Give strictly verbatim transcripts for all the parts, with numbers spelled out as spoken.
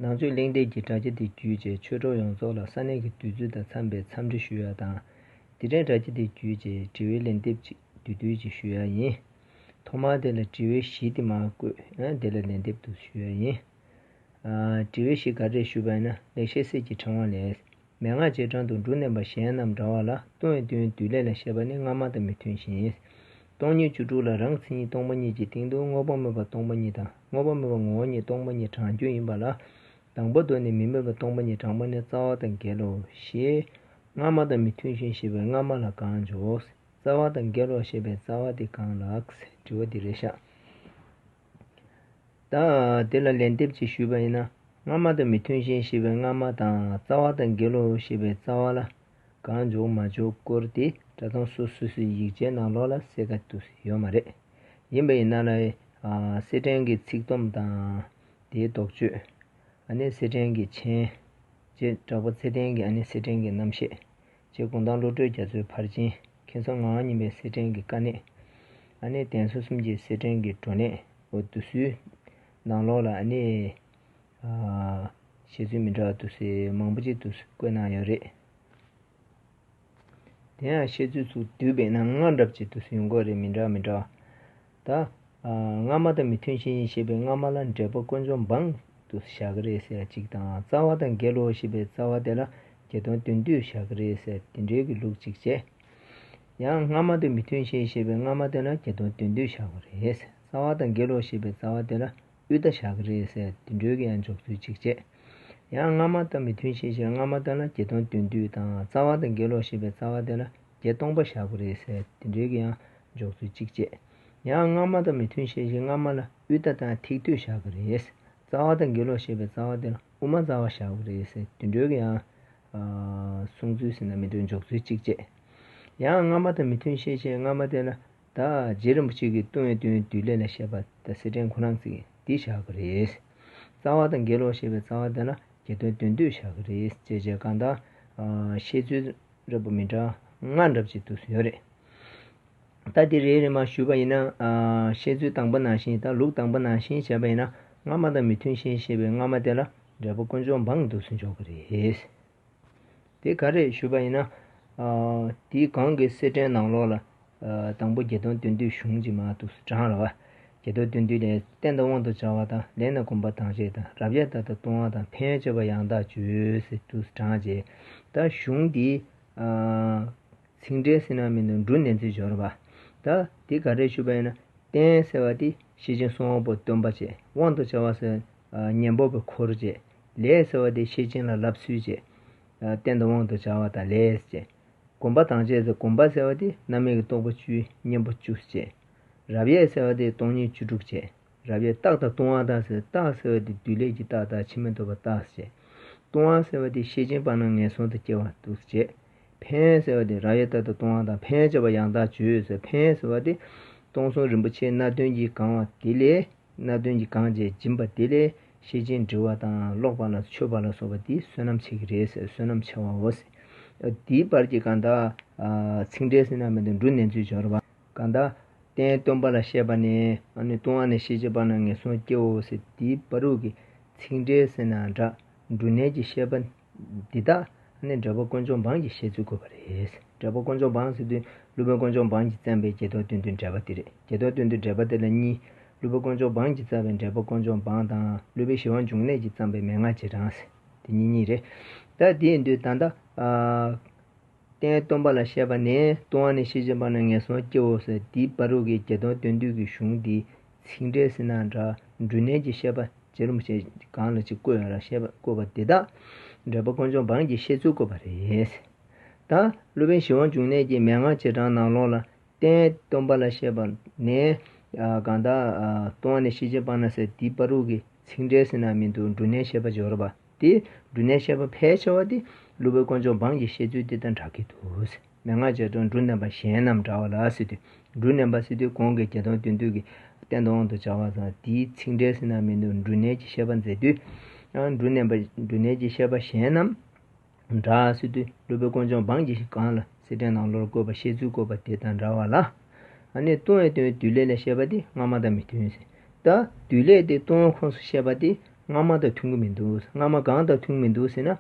ནང་ཆོས་གླེང་སྟེགས་ཀྱི་དྲ་རྒྱ་དེ་བརྒྱུད་བྱས་ཆོས་གྲོགས་ཡོངས་རྫོགས་ལ་ས་གནས་ཀྱི་དུས་ཚོད་དང་འཚམས་པའི་འཚམས་འདྲི་ཞུ་ཡ་དང་། དེ་འཕྲལ་དྲ་རྒྱ་དེ་བརྒྱུད་བྱས་དྲི་བའི་ལན་འདེབས་ཅིག་བསྡུས་བསྡུས་ཅིག་ཞུ་ཡ་ཡིན། ཐོག་མར་དེ་ལ་དྲི་བའི་གཞི་དེ་མར་བཀོད། ཨ་དེ་ལ་ལན་འདེབས་དུ་ཞུ་ཡ་ཡིན། ཨ་དྲི་བའི་གཞི་ག་རེ་ཞུས་པ་ཡིན་ན། ལེགས་བཤད་གསེར་གྱི་ཕྲེང་བ་ལས། མན་ངག་རྗེས་འབྲང་དུ་འབྲུ་བསྣན་པ་གཞན་རྣམས་འདྲ་བ་ལ། ལྟུང་བའི་དོན་བསྡུས་ལས་ལ་བཤད་པ་ནི་སྔ་མ་དང་མི་མཐུན་ཞིང་། སྟོང་ཉིད་བཅུ་དྲུག་ལ་རང་མཚན་ཉིད་སྟོང་པ་ཉིད་ཀྱི་སྟེང་དུ་དངོས་པོ་མེད་པ་སྟོང་པ་ཉིད་དང་དངོས་པོ་མེད་པ་ངོ་བོ་ཉིད་སྟོང་པ་ཉིད་དྲང་རྒྱུ་ཡིན་པ་ལ། དང་པོ་དོན་ནི་མི་དམིགས་པ་སྟོང་པ་ཉིད་དྲང་པོ་ནི་རྩ་བ་དང་འགལ་ལོ་ཞེས། སྔ་མ་དང་མི་མཐུན་ཞིང་ཞེས་པའི་སྔ་མ་ལ་གང་འཇོག་རྩ་བ་དང་འགལ་ལོ་ཞེས་པའི་རྩ་བ་དེ་གང་ལགས། དྲི་བ་འདི་རེད་ཤག་ད་དེ་ལ་ལན་འདེབས་ཅིག་ཞུས་པ་ཡིན་ན། སྔ་མ་དང་མི་མཐུན་ཞིང་ཞེས་པའི་སྔ་མ་དང་རྩ་བ་དང་འགལ་ལོ་ཞེས་པའི་རྩ་བ་ལ་གང་འཇོག་མ་འཇོག་སྐོར་དེ་སྒྲ་གདངས་སོ་སོ་སོའི་ཡིག་ཆའི་ནང་ལོགས་ལ་གསལ་ཁ་ཏུ་ཡོད་མ་རེད། ཡིན་པ་ཡིན་ན་ལ། ཨ་གསེར་ཕྲེང་གི་ཚིག་དུམ་དང་། དེའི་དོགས་གཅོད། ཨ་ནི་གསེར་ཕྲེང་གི་མཆན། རྗེ་དྲག་པོ་ཚེ་བརྟན་གྱི་ཨ་ནི་གསེར་ཕྲེང་གི་རྣམ་བཤད། རྗེ་གུང་ཐང་བློ་གྲོས་རྒྱ་མཚོའི་ཕར་ཕྱིན། མཁྱེན་བརྩེ་ངག་དབང་སྙིང་པོའི་གསེར་ཕྲེང་གི་དཀའ་གནད། ཨ་ནི་གདན་ས་གསུམ་གྱི་གསེར་ཕྲེང་གི་བགྲོ་གླེང་འོ་དེ་ཚོའི་ནང་ལོགས་ལ་ཨ་ནི། ཨ་བཤད་ཚུལ་མི་འདྲ་བ་དེ་ཚོ་མང་པོ་ཅིག་དེ་ཚོ་བཀོད་གནང་ཡོད་རེད། དེ་ཡང་བཤད་ཚུལ་ཚུར་བསྡུས་པས་ན་སྔ་འདྲ་ཅིག་དེ་ཚོ་ཡོང་གི་རེད། མི་འདྲ་མི་འདྲ། ད། ཨ་སྔ་མ་དང་མི་མཐུན་ཞིང་ཞེས་པའི་སྔ་མ་ལ་འབྲས་བུ་དཀོན་མཆོག་འབངས་དུ་བཞག་གི་རེད་ཟེར་ཡ་གཅིག་དང་། རྩ་བ་དང་འགལ་ལོ་ཞེས་པའི་རྩ་བ་དེ་ལ་བརྒྱད་སྟོང་དོན་བསྡུས་བཞག་གི་རེད་ཟེར་དེ་འདྲའི་གི་ལུགས་གཅིག་བྱས། ཡང་སྔ་མ་དང་མི་མཐུན་ཞིང་ཞེས་པའི་སྔ་མ་དེ་ལ་བརྒྱད་སྟོང་དོན་བསྡུས་བཞག་གི་རེད། རྩ་བ་དང་འགལ་ལོ་ཞེས་པའི་རྩ་བ་དེ་ལ་དབུས་མཐའ་བཞག་གི་རེད་ཟེར་དེ་འདྲའི་གི་ཡང་འཇོག་ཚུལ་གཅིག་བྱས། ཡང་སྔ་མ་དང་མི་མཐུན་ཞིང་ཞེས་སྔ་མ་དེ་ལ་བརྒྱད་སྟོང་དོན་བསྡུས་དང་། རྩ་བ་དང་འགལ་ལོ་ཞེས་པའི་རྩ་བ་དེ་ལ་བརྒྱད་སྟོང་པ་བཞག་གི་རེད་ཟེར་དེ་འདྲའི་གི་ཡང་འཇོག་ཚུལ་གཅིག་བྱས། ཡང་སྔ་མ་དང་མི་མཐུན་ཞིང་ཞེས་སྔ་མ་ལ་དབུས་མཐའ་དང་ཐིག་ཐོད་བཞག་གི་རེད། རྩ་བ་དང་འགལ་ལོ་ཞེས་པའི་རྩ་བ་དེ་ལ་དབུ་མ་རྩ་བ་བཞག་གི་རེད་ཟེར་དེ་འདྲའི་གི་ཡང་། ཨ་གསུང་ཚུལ་ཟེར་ན་མི་འདོད་འཇོག་ཚུལ་གཅིག་བྱས། ཡང་སྔ་མ་དང་མི་མཐུན་ཞིང་ཞེས་སྔ་མ་དེ་ལ་ད་རྗེ་རིན་པོ་ཆེ་གིས་ལྟུང་བའི་དོན་བསྡུས་ལས་ལ་བཤད་པ་ད་གསེར་ཕྲེང་ཁོ་རང་ཚིག་འདི་བཞག་གི་རེད། རྩ་བ་དང་འགལ་ལོ་ཞེས་པའི་རྩ་བ་དེ་ལ་བརྒྱད་སྟོང་དོན་བསྡུས་བཞག་གི་རེད་ཅེས་བྱས། གང་ལྟར་ཨ་བཤད་ཚུལ་རབ་མི་འདྲ་ལྔ་འདྲ་ཅིག་ཏུ་ཡོད་རེད། ད་དེ་རེ་རེ་མར་ཞུས་པ་ཡིན་ན། ཨ་བཤད་ཚུལ་དང་པོ་ནང་བཞིན་ད་ལུགས་དང་པོ་ནང་བཞིན་བྱས་པ་ཡིན་ན། སྔ་མ་དང་མི་མཐུན་ཞིང་ཞེས་པའི་སྔ་མ་དེ་ལ་འབྲས་བུ་དཀོན་མཆོག་འབངས་འདུག་སེ་འཇོག་གི་རེད། དེ་ག་རེ་ཞུས་པ་ཡིན་ན། ཨ་དེའི་གོང་གི་གསེར་ཕྲེང་ནང་ལོགས་ལ། ཨ་དང་པོ་བརྒྱད་སྟོང་དོན་བསྡུས་གཞུང་གཅིག་མར་འདུག་སེ་དྲངས་རེད་བ། བརྒྱད་སྟོང་དོན་བསྡུས་ལས། བསྟན་དང་དབང་དུ་བྱ་བ་དང་། ལས་རྣམས་སྒོམ་པ་དང་བཅས་དང་། རབ་དབྱེ་ལྟར་དང་ལྟུང་བ་དང་། ཕན་ཡོན་བཅས་པ་ཡང་དག་བརྗོད་ཟེར་འདུག་སེ་དྲངས་རྗེས། ད་གཞུང་འདི། ཨ་ཚིག་འགྲེལ་ཟེར་ན་མི་འདུག་འབྲུ་བསྣན་ཚུལ་སྦྱོར་བ། ད་དེ་ག་རེ་ཞུས་པ་ཡིན་ན། བསྟན་ཟེར་བ་དེ་ཤེར་ཕྱིན་གསང་བ་པོ་སྟོན་པ་བྱས། དབང་དུ་བྱ་བ་ཟེར་ཨ་གཉེན་པོ་པའི་འཁོར་བྱས། ལས་ཟེར་བ་དེ་ཤེར་ཕྱིན་ལ་བསླབ་ཚུལ་བྱས། ཨ་བསྟན་དང་དབང་དུ་བྱ་བ་དང་ལས་བྱས། སྒོམ་པ་དང་བཅས་ཟེར། སྒོམ་པ་ཟེར་བ་དེ་རྣམ་སྨིན་གྱི་རྟོག་པ་བཅུའི་གཉེན་པོ་བཅུ་བྱས། རབ་དབྱེ་ཟེར་བ་དེ་སྟོང་ཉིད་བཅུ་དྲུག་བྱས། རབ་དབྱེ་རྟགས་དང་ལྟུང་བ་དག་ཟེར། རྟགས་ཟེར་བ་དེ་བདུད་ལས་ཀྱི་རྟགས་དང་ཕྱི་མ་འདོད་པ་རྟགས་བྱས། ལྟུང་བ་ཟེར་བ་དེ་ཤེར་ཕྱིན་སྤང་བླང་ངན་སོང་དུ་སྐྱེ་བ་འདུག་བྱས། ཕན་ཟེར་བ་དེ་རབ་དབྱེ་ལྟར་དུ་ལྟུང་བ་དང་ཕན་ཡོན་བཅས་པ་ཡང་དག་བརྗོད་ཟེར། ཕན་ཟེར་བ་དེ་སྟོང་གསུམ་རིན་པོ་ཆེ་སྣ་བདུན་གྱིས་གང་བ་དེ་ལས། སྣ་བདུན་གྱིས་གང་བྱས་སྦྱིན་པ་དེ་ལས་ཤེར་ཕྱིན་འབྲི་བ་དང་ཀློག་པ་ལ་མཆོད་པ་ལ་སོགས་པ་དེ་བསོད་ནམས་ཆེ་གི་རེད་ཟེར། བསོད་ནམས་ཆེ་བའོ་ཟེར། དེའི་བར་གྱི་གང་ལྟར་ཚིག་འགྲེལ་ཟེར་ན་མི་འདུག་འབྲུ་བསྣན་ཚུལ་སྦྱོར་བ། གང་ལྟར་བསྟན་སྟོན་པ་ལ་བཤད་པ་ནས། ཨ་ནི་ལྟུང་བ་ནས་ཤེར་ཕྱིན་སྤང་བླང་ངན་སོང་སྐྱེའོ་ཟེར། དེའི་བར་དུ་གི་ཚིག་འགྲེལ་ཟེར་ན་འདྲ། འབྲུ་བསྣན་གྱི་བཤད་པ་འདི་དག་ཨ་ནི་འབྲས་བུ་དཀོན་མཆོག་འབངས་ཀྱི་བཤད་ཚུལ་བཀོད་པ་རེད། འབྲས་བུ་དཀོན་མཆོག་འབངས་ཟེར་དུས་སློབ་དཔོན་དཀོན་མཆོག་འབངས་ཀྱིས་བརྩམས་པའི་བརྒྱད་སྟོང་དོན་བསྡུས་འགྲེལ་པ་དེ་རེད། བརྒྱད་སྟོང་དོན་བསྡུས་འགྲེལ་པ་དེ་ལ་གཉིས། སློབ་དཔོན་དཀོན་མཆོག་འབངས་ཀྱིས་བརྩམས་པའི་འབྲས་བུ་དཀོན་མཆོག་འབངས་དང་། སློབ་དཔོན་ཞི་བ་འབྱུང་གནས་ཀྱིས་བརྩམས་པའི་མན་ངག་རྗེས་འབྲང་ཟེར། དེ་གཉིས་གཉིས་རེད། ད་དེ་ཡིན་དུས་ད་ལྟ། ཨ། བསྟན་སྟོན་པ་ལ་བཤད་པ་ནས། ལྟུང་བ་ནས་ཤེར་ཕྱིན་སྤང་ན་ངན་སོང་སྐྱེའོ་ཟེར། དེའི་བར་དུ་གི་བརྒྱད་སྟོང་དོན་བསྡུས་ཀྱི་གཞུང་འདི་ཚིག་འགྲེལ་ཟེར་ན་འདྲ། འབྲུ་བསྣན་གྱི་བཤད་པ་རྗེ་རིན་པོ་ཆེ་གང་ལ་ཅིག་བཀོད་ཡོད་ལ། བཤད་པ་བཀོད་པ་འདི་དག་འབྲས་བུ་དཀོན་མཆོག་འབངས་ཀྱི་བཤད་ཚུལ་བཀོད་པ་རེད། ད་སློབ་དཔོན་ཞི་བ་འབྱུང་གནས་ཀྱི་མན་ངག་རྗེས་འབྲང་ནང་ལོགས་ལ། བསྟན་སྟོན་པ་ལ་བཤད་པ་ནས། ཨ་གང་ལྟར་ཨ་ལྟུང་བ་ནས་ཤེར་ཕྱིན་སྤང་ན་ཟེར། དེའི་བར་དུ་གི་ཚིག་འགྲེལ་ཟེར་ན་མི་འདུག་འབྲུ་བསྣན་བཤད་པ་སྦྱོར་བ་དེ། འབྲུ་བསྣན་བཤད་པ་ཕལ་ཆེ་བ་དེ་སློབ་དཔོན་དཀོན་མཆོག་འབངས་ཀྱི་བཤད་ཚུལ་དེ་དང་འདྲ་གི་འདུག་ཟེར། མན་ངག་རྗེས་འབྲང་འབྲུ་བསྣན་པ་གཞན་རྣམས་འདྲ་བ་ལ་ཟེར་དུས། འབྲུ་བསྣན་པ་ཟེར་དུས་གོང་གི་བརྒྱད་སྟོང་དོན་བསྡུས་ཀྱི་བསྟན་དང་དབང་དུ་བྱ་བ་དང་། དེའི་ཚིག་འགྲེལ་ཟེར་ན་མི་འདུག་འབྲུ་བསྣན་གྱི་བཤད་པ་མཛད་དུས། ཡང་འབྲུ་བསྣན་པ་འབྲུ་བསྣན་གྱི་བཤད་པ་གཞན་རྣམས་འདྲ་ཟེར་དུས། སློབ་དཔོན་དཀོན་མཆོག་འབངས་ཀྱིས་གང་ལ་གསེར་ཕྲེང་ནང་ལོགས་བཀོད་པ་བཤད་ཚུལ་བཀོད་པ་དེ་དང་འདྲ་བ་ལ། ཨ་ནི་ལྟུང་བའི་དོན་བསྡུས་ལས་ལ་བཤད་པ་དེ་སྔ་མ་དང་མི་མཐུན་ཟེར། ད་བསྡུས་ལས་དེ་ལྟུང་བའི་ཁོངས་སུ་བཤད་པ་དེ་ སྔ་མ་དང་མཐུན་གྱི་མི་འདུག་སྔ་མ་གང་དང་མཐུན་གྱི་མི་འདུག་ཟེར་ན།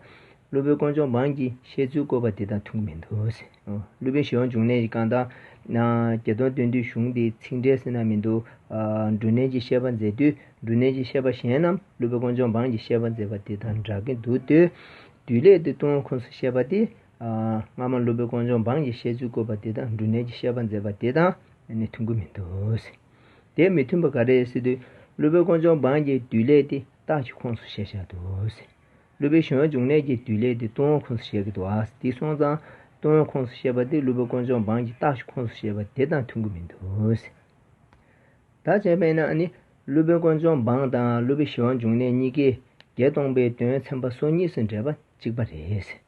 སློབ་དཔོན་དཀོན་མཆོག་འབངས་ཀྱི་བཤད་ཚུལ་བཀོད་པ་དེ་དང་མཐུན་གྱི་མི་འདུག་ཟེར། སློབ་དཔོན་ཞི་བ་འབྱུང་གནས་ཀྱི་གང་ལྟར་ན་བརྒྱད་སྟོང་དོན་བསྡུས་གཞུང་དེའི་ཚིག་འགྲེལ་ཟེར་ན་མི་འདུག་འབྲུ་གནས་ཀྱི་བཤད་པ་མཛད་དུས་འབྲུ་གནས་ཀྱི་བཤད་པ་གཞན་རྣམས་སློབ་དཔོན་དཀོན་མཆོག་འབངས་ཀྱི་བཤད་པ་མཛད་པ་དེ་དང་འདྲ་གི་འདུག་སྟོད། བདུད་ལས་དེ་ལྟུང་བ་ཁུངས་སུ་བཤད་པ་དེ། སྔ་མ་སློབ་དཔོན་དཀོན་མཆོག་འབངས་ཀྱི་བཤད་ཚུལ་བཀོད་པ་དེ་དང་འབྲུ་གནས་ཀྱི་བཤད་པ་མཛད་པ་དེ་དང་ནི་མཐུན་གྱི་མི་འདུག་ཟེར། དེ་མི་མཐུན་པ་ག་རེ་ཟེར་དུས། སློབ་དཔོན་དཀོན་མཆོག་འབངས་ཀྱི་བདུད་ལས་དེ་རྟགས་ཀྱི་ཁུངས་སུ་བཤད་བཞག་འདུག་ཟེར། སློབ་དཔོན་ཞི་བ་འབྱུང་གནས་ཀྱི་བདུད་ལས་དེ་ལྟུང་བ་ཁུངས་སུ་བཤད་ཀྱི་འདུག་ཨ། དེ་སོང་ཙང་ལྟུང་བ་ཁུངས་སུ་བཤད་པ་དེ་སློབ་དཔོན་དཀོན་མཆོག་འབངས་ཀྱི་རྟགས་ཀྱི་ཁུངས་སུ་བཤད་པ་དེ་དང་མཐུན་གྱི་མི་འདུག་ཟེར། ད་བྱས་པས་ན་ནི་སློབ་དཔོན་དཀོན་མཆོག་འབངས་དང་སློབ་དཔོན་ཞི་བ་འབྱུང་གནས་གཉིས་ཀས་བརྒྱད་སྟོང་པའི་དོན་ཚན་པ་སོ་གཉིས་སུ་འགྲེལ་པ་གཅིག་པ་རེད་ཟེར།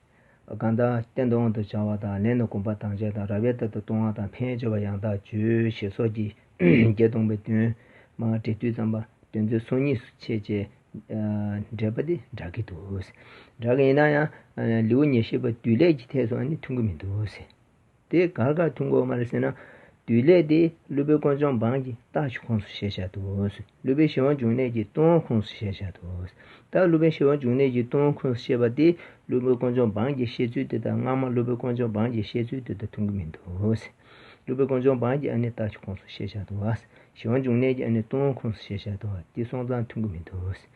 གང་ལྟར་གཏན་དུ་དབང་དུ་བྱ་བ་དང་ལེན་ལ་གོམས་པ་དང་བྱ་དང་རབ་དབྱེ་ལྟར་དུ་ལྟུང་བ་དང་ཕན་ཡོན་བརྗོད་པ་ཡང་དག་བརྗོད་ཞེས་སོགས་ཀྱི་བརྒྱད་སྟོང་པའི་དོན་མར་འགྲེལ་དུས་ཙམ་པ་དོན་ཚན་སོ་གཉིས་སུ་ཕྱེ་བྱས་འགྲེལ་པ་འདི་འདྲ་གི་འདུག་འདྲ་གི་ཡིན་ན་ཡང་ལེའུ་ཉེར་བཞི་པ་བདུད་ལས་ཀྱི་ཐད་སུ་ཨ་ནི་མཐུན་གྱི་མི་འདུག་ཟེར། དེ་ག་རེ་ག་མཐུན་གྱི་ཡོད་མ་རེད་ཟེར་ན། བདུད་ལས་དེ་སློབ་དཔོན་དཀོན་མཆོག་འབངས་ཀྱི་རྟགས་ཀྱི་ཁུངས་སུ་བཤད་བཞག་འདུག་ཟེར། སློབ་དཔོན་ཞི་བ་འབྱུང་གནས་ཀྱི་ལྟུང་བ་ཁུངས་སུ་བཤད་བཞག་འདུག་ཟེར། ད་སློབ་དཔོན་ཞི་བ་འབྱུང་གནས་ཀྱི་ལྟུང་བ་ཁུངས་སུ་བཤད་པ་དེ་སློབ་དཔོན་དཀོན་མཆོག་འབངས་ཀྱི་བཤད་ཚུལ་དེ་དང་སྔ་མ་སློབ་དཔོན་དཀོན་མཆོག་འབངས་ཀྱི་བཤད་ཚུལ་དེ་དང་མཐུན་གྱི་མི་འདུག་ཟེར། སློབ་དཔོན་དཀོན་མཆོག་འབངས་ཀྱི་ཨ་ནི་རྟགས་ཀྱི་ཁུངས་སུ་བཤད་བཞག་འདུག་ཟེར། ཞི་བ་འབྱུང་གནས་ཀྱི་ཨ་ནི་ལྟུང་བ་ཁུངས་སུ་བཤད་བཞག་འདུག་ཟེར། དེ་སོང་ཙང་མཐུན་གྱི་མི་འདུག་ཟེར།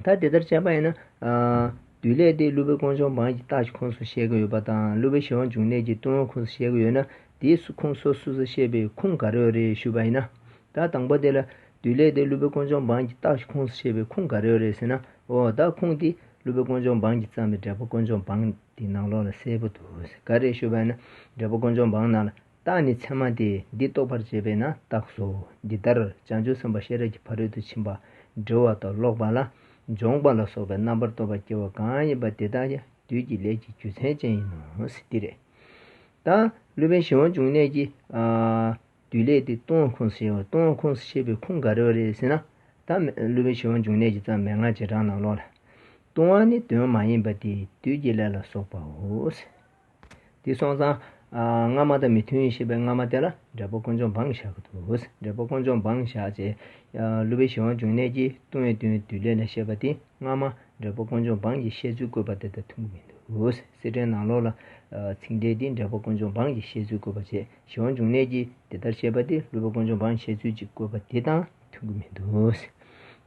ད་དེ་ལྟར་བྱས་པ་ཡིན་ན། བདུད་ལས་དེ་སློབ་དཔོན་དཀོན་མཆོག་འབངས་ཀྱི་རྟགས་ཀྱི་ཁུངས་སུ་བཤད་ཀྱི་ཡོད་པ་དང་སློབ་དཔོན་ཞི་བ་འབྱུང་གནས་ཀྱི་ལྟུང་བ་ཁུངས་སུ་བཤད་ཀྱི་ཡོད་ན། དེའི་སུ་ཁུངས་སོ་སོ་སོ་བཤད་པའི་ཁུངས་ག་རེ་ཡོད་རེད་ཞུས་པ་ཡིན་ན། ད་དང་པོ་དེ་ལ་བདུད་ལས་དེ་སློབ་དཔོན་དཀོན་མཆོག་འབངས་ཀྱི་རྟགས་ཀྱི་ཁུངས་སུ་བཤད་པའི་ཁུངས་ག་རེ་ཡོད་རེད་ཟེར་ན། འོ་ད་ཁུངས་དེ་སློབ་དཔོན་དཀོན་མཆོག་འབངས་ཀྱིས་བརྩམས་པའི་འགྲེལ་པ་དཀོན་མཆོག་འབངས་དེའི་ནང་ལོགས་ལ་གསལ་པོ་འདུག་ག་རེ་ཞུས་པ་ཡིན་ན། འགྲེལ་པ་དཀོན་མཆོག་འབངས་ནང་ལ། རྟགས་ནི་ཚད་མ་སྟེ། འདི་རྟོགས་པར་བྱེད་པས་ན་རྟགས་སོ། འདི་ལྟར་བྱང་ཆུབ་སེམས་དཔའ་ཤེས་རབ་ཀྱི་ཕ་རོལ་ཏུ་ཕྱིན་པ་འདྲི་བ་དང་ཀློག་པ་ལ་འབྱོངས་པ་ལ་སོགས་པའི་རྣམ་པར་རྟོག་པ་སྐྱེ་བ་གང་ཡིན་པ་དེ་དག་ཀྱང་བདུད་ཀྱི་ལས་ཀྱི་རྒྱུ་མཚན་ཅན་ཡིན་ནོ་ཟེར་འདི་རེད། ད་སློབ་དཔོན་ཞི་བ་འབྱུང་གནས་ཀྱིས་བདུད་ལས་དེ་ལྟུང་བ་ཁུངས་སུ་བཤད་པ་ལྟུང་བ་ཁུངས་སུ་བཤད་པའི་ཁུངས་ག་རེ་རེད་ཟེར་ན། ད་སློབ་དཔོན་ཞི་བ་འབྱུང་གནས་ཀྱིས་བརྩམས་མན་ངག་རྗེས་འབྲང་ནང་ལོགས་ལ། ལྟུང་བ་ནི་དོན་མ་ཡིན་པ་སྟེ་བདུད་ཀྱི་ལས་ལ་སོགས་པའོ། དེ་སོང་ཙང་། སྔ་མ་དང་མི་མཐུན་ཞེས་པའི་སྔ་མ་དེ་ལ་འགྲེལ་པ་དཀོན་མཆོག་འབངས་བཞག་གི་འདུག་འགྲེལ་པ་དཀོན་མཆོག་འབངས་བཞག་རྗེས། སློབ་དཔོན་ཞི་བ་འབྱུང་གནས་ཀྱིས་ལྟུང་བའི་དོན་བདུད་ལས་ལ་བཤད་པ་དེ་སྔ་མ་འགྲེལ་པ་དཀོན་མཆོག་འབངས་ཀྱི་བཤད་ཚུལ་བཀོད་པ་དེ་དང་མཐུན་གྱི་མི་འདུག་སེ་བྲན་ནང་ལོགས་ལ། ཚིག་འགྲེལ་དེ་འགྲེལ་པ་དཀོན་མཆོག་འབངས་ཀྱི་བཤད་ཚུལ་བཀོད་པ་བྱས་ཞི་བ་འབྱུང་གནས་ཀྱིས་དེ་ལྟར་བཤད་པ་དེ་སློབ་དཔོན་དཀོན་མཆོག་འབངས་བཤད་ཚུལ་གཅིག་བཀོད་པ་དེ་དང་མཐུན་གྱི་མི་འདུག་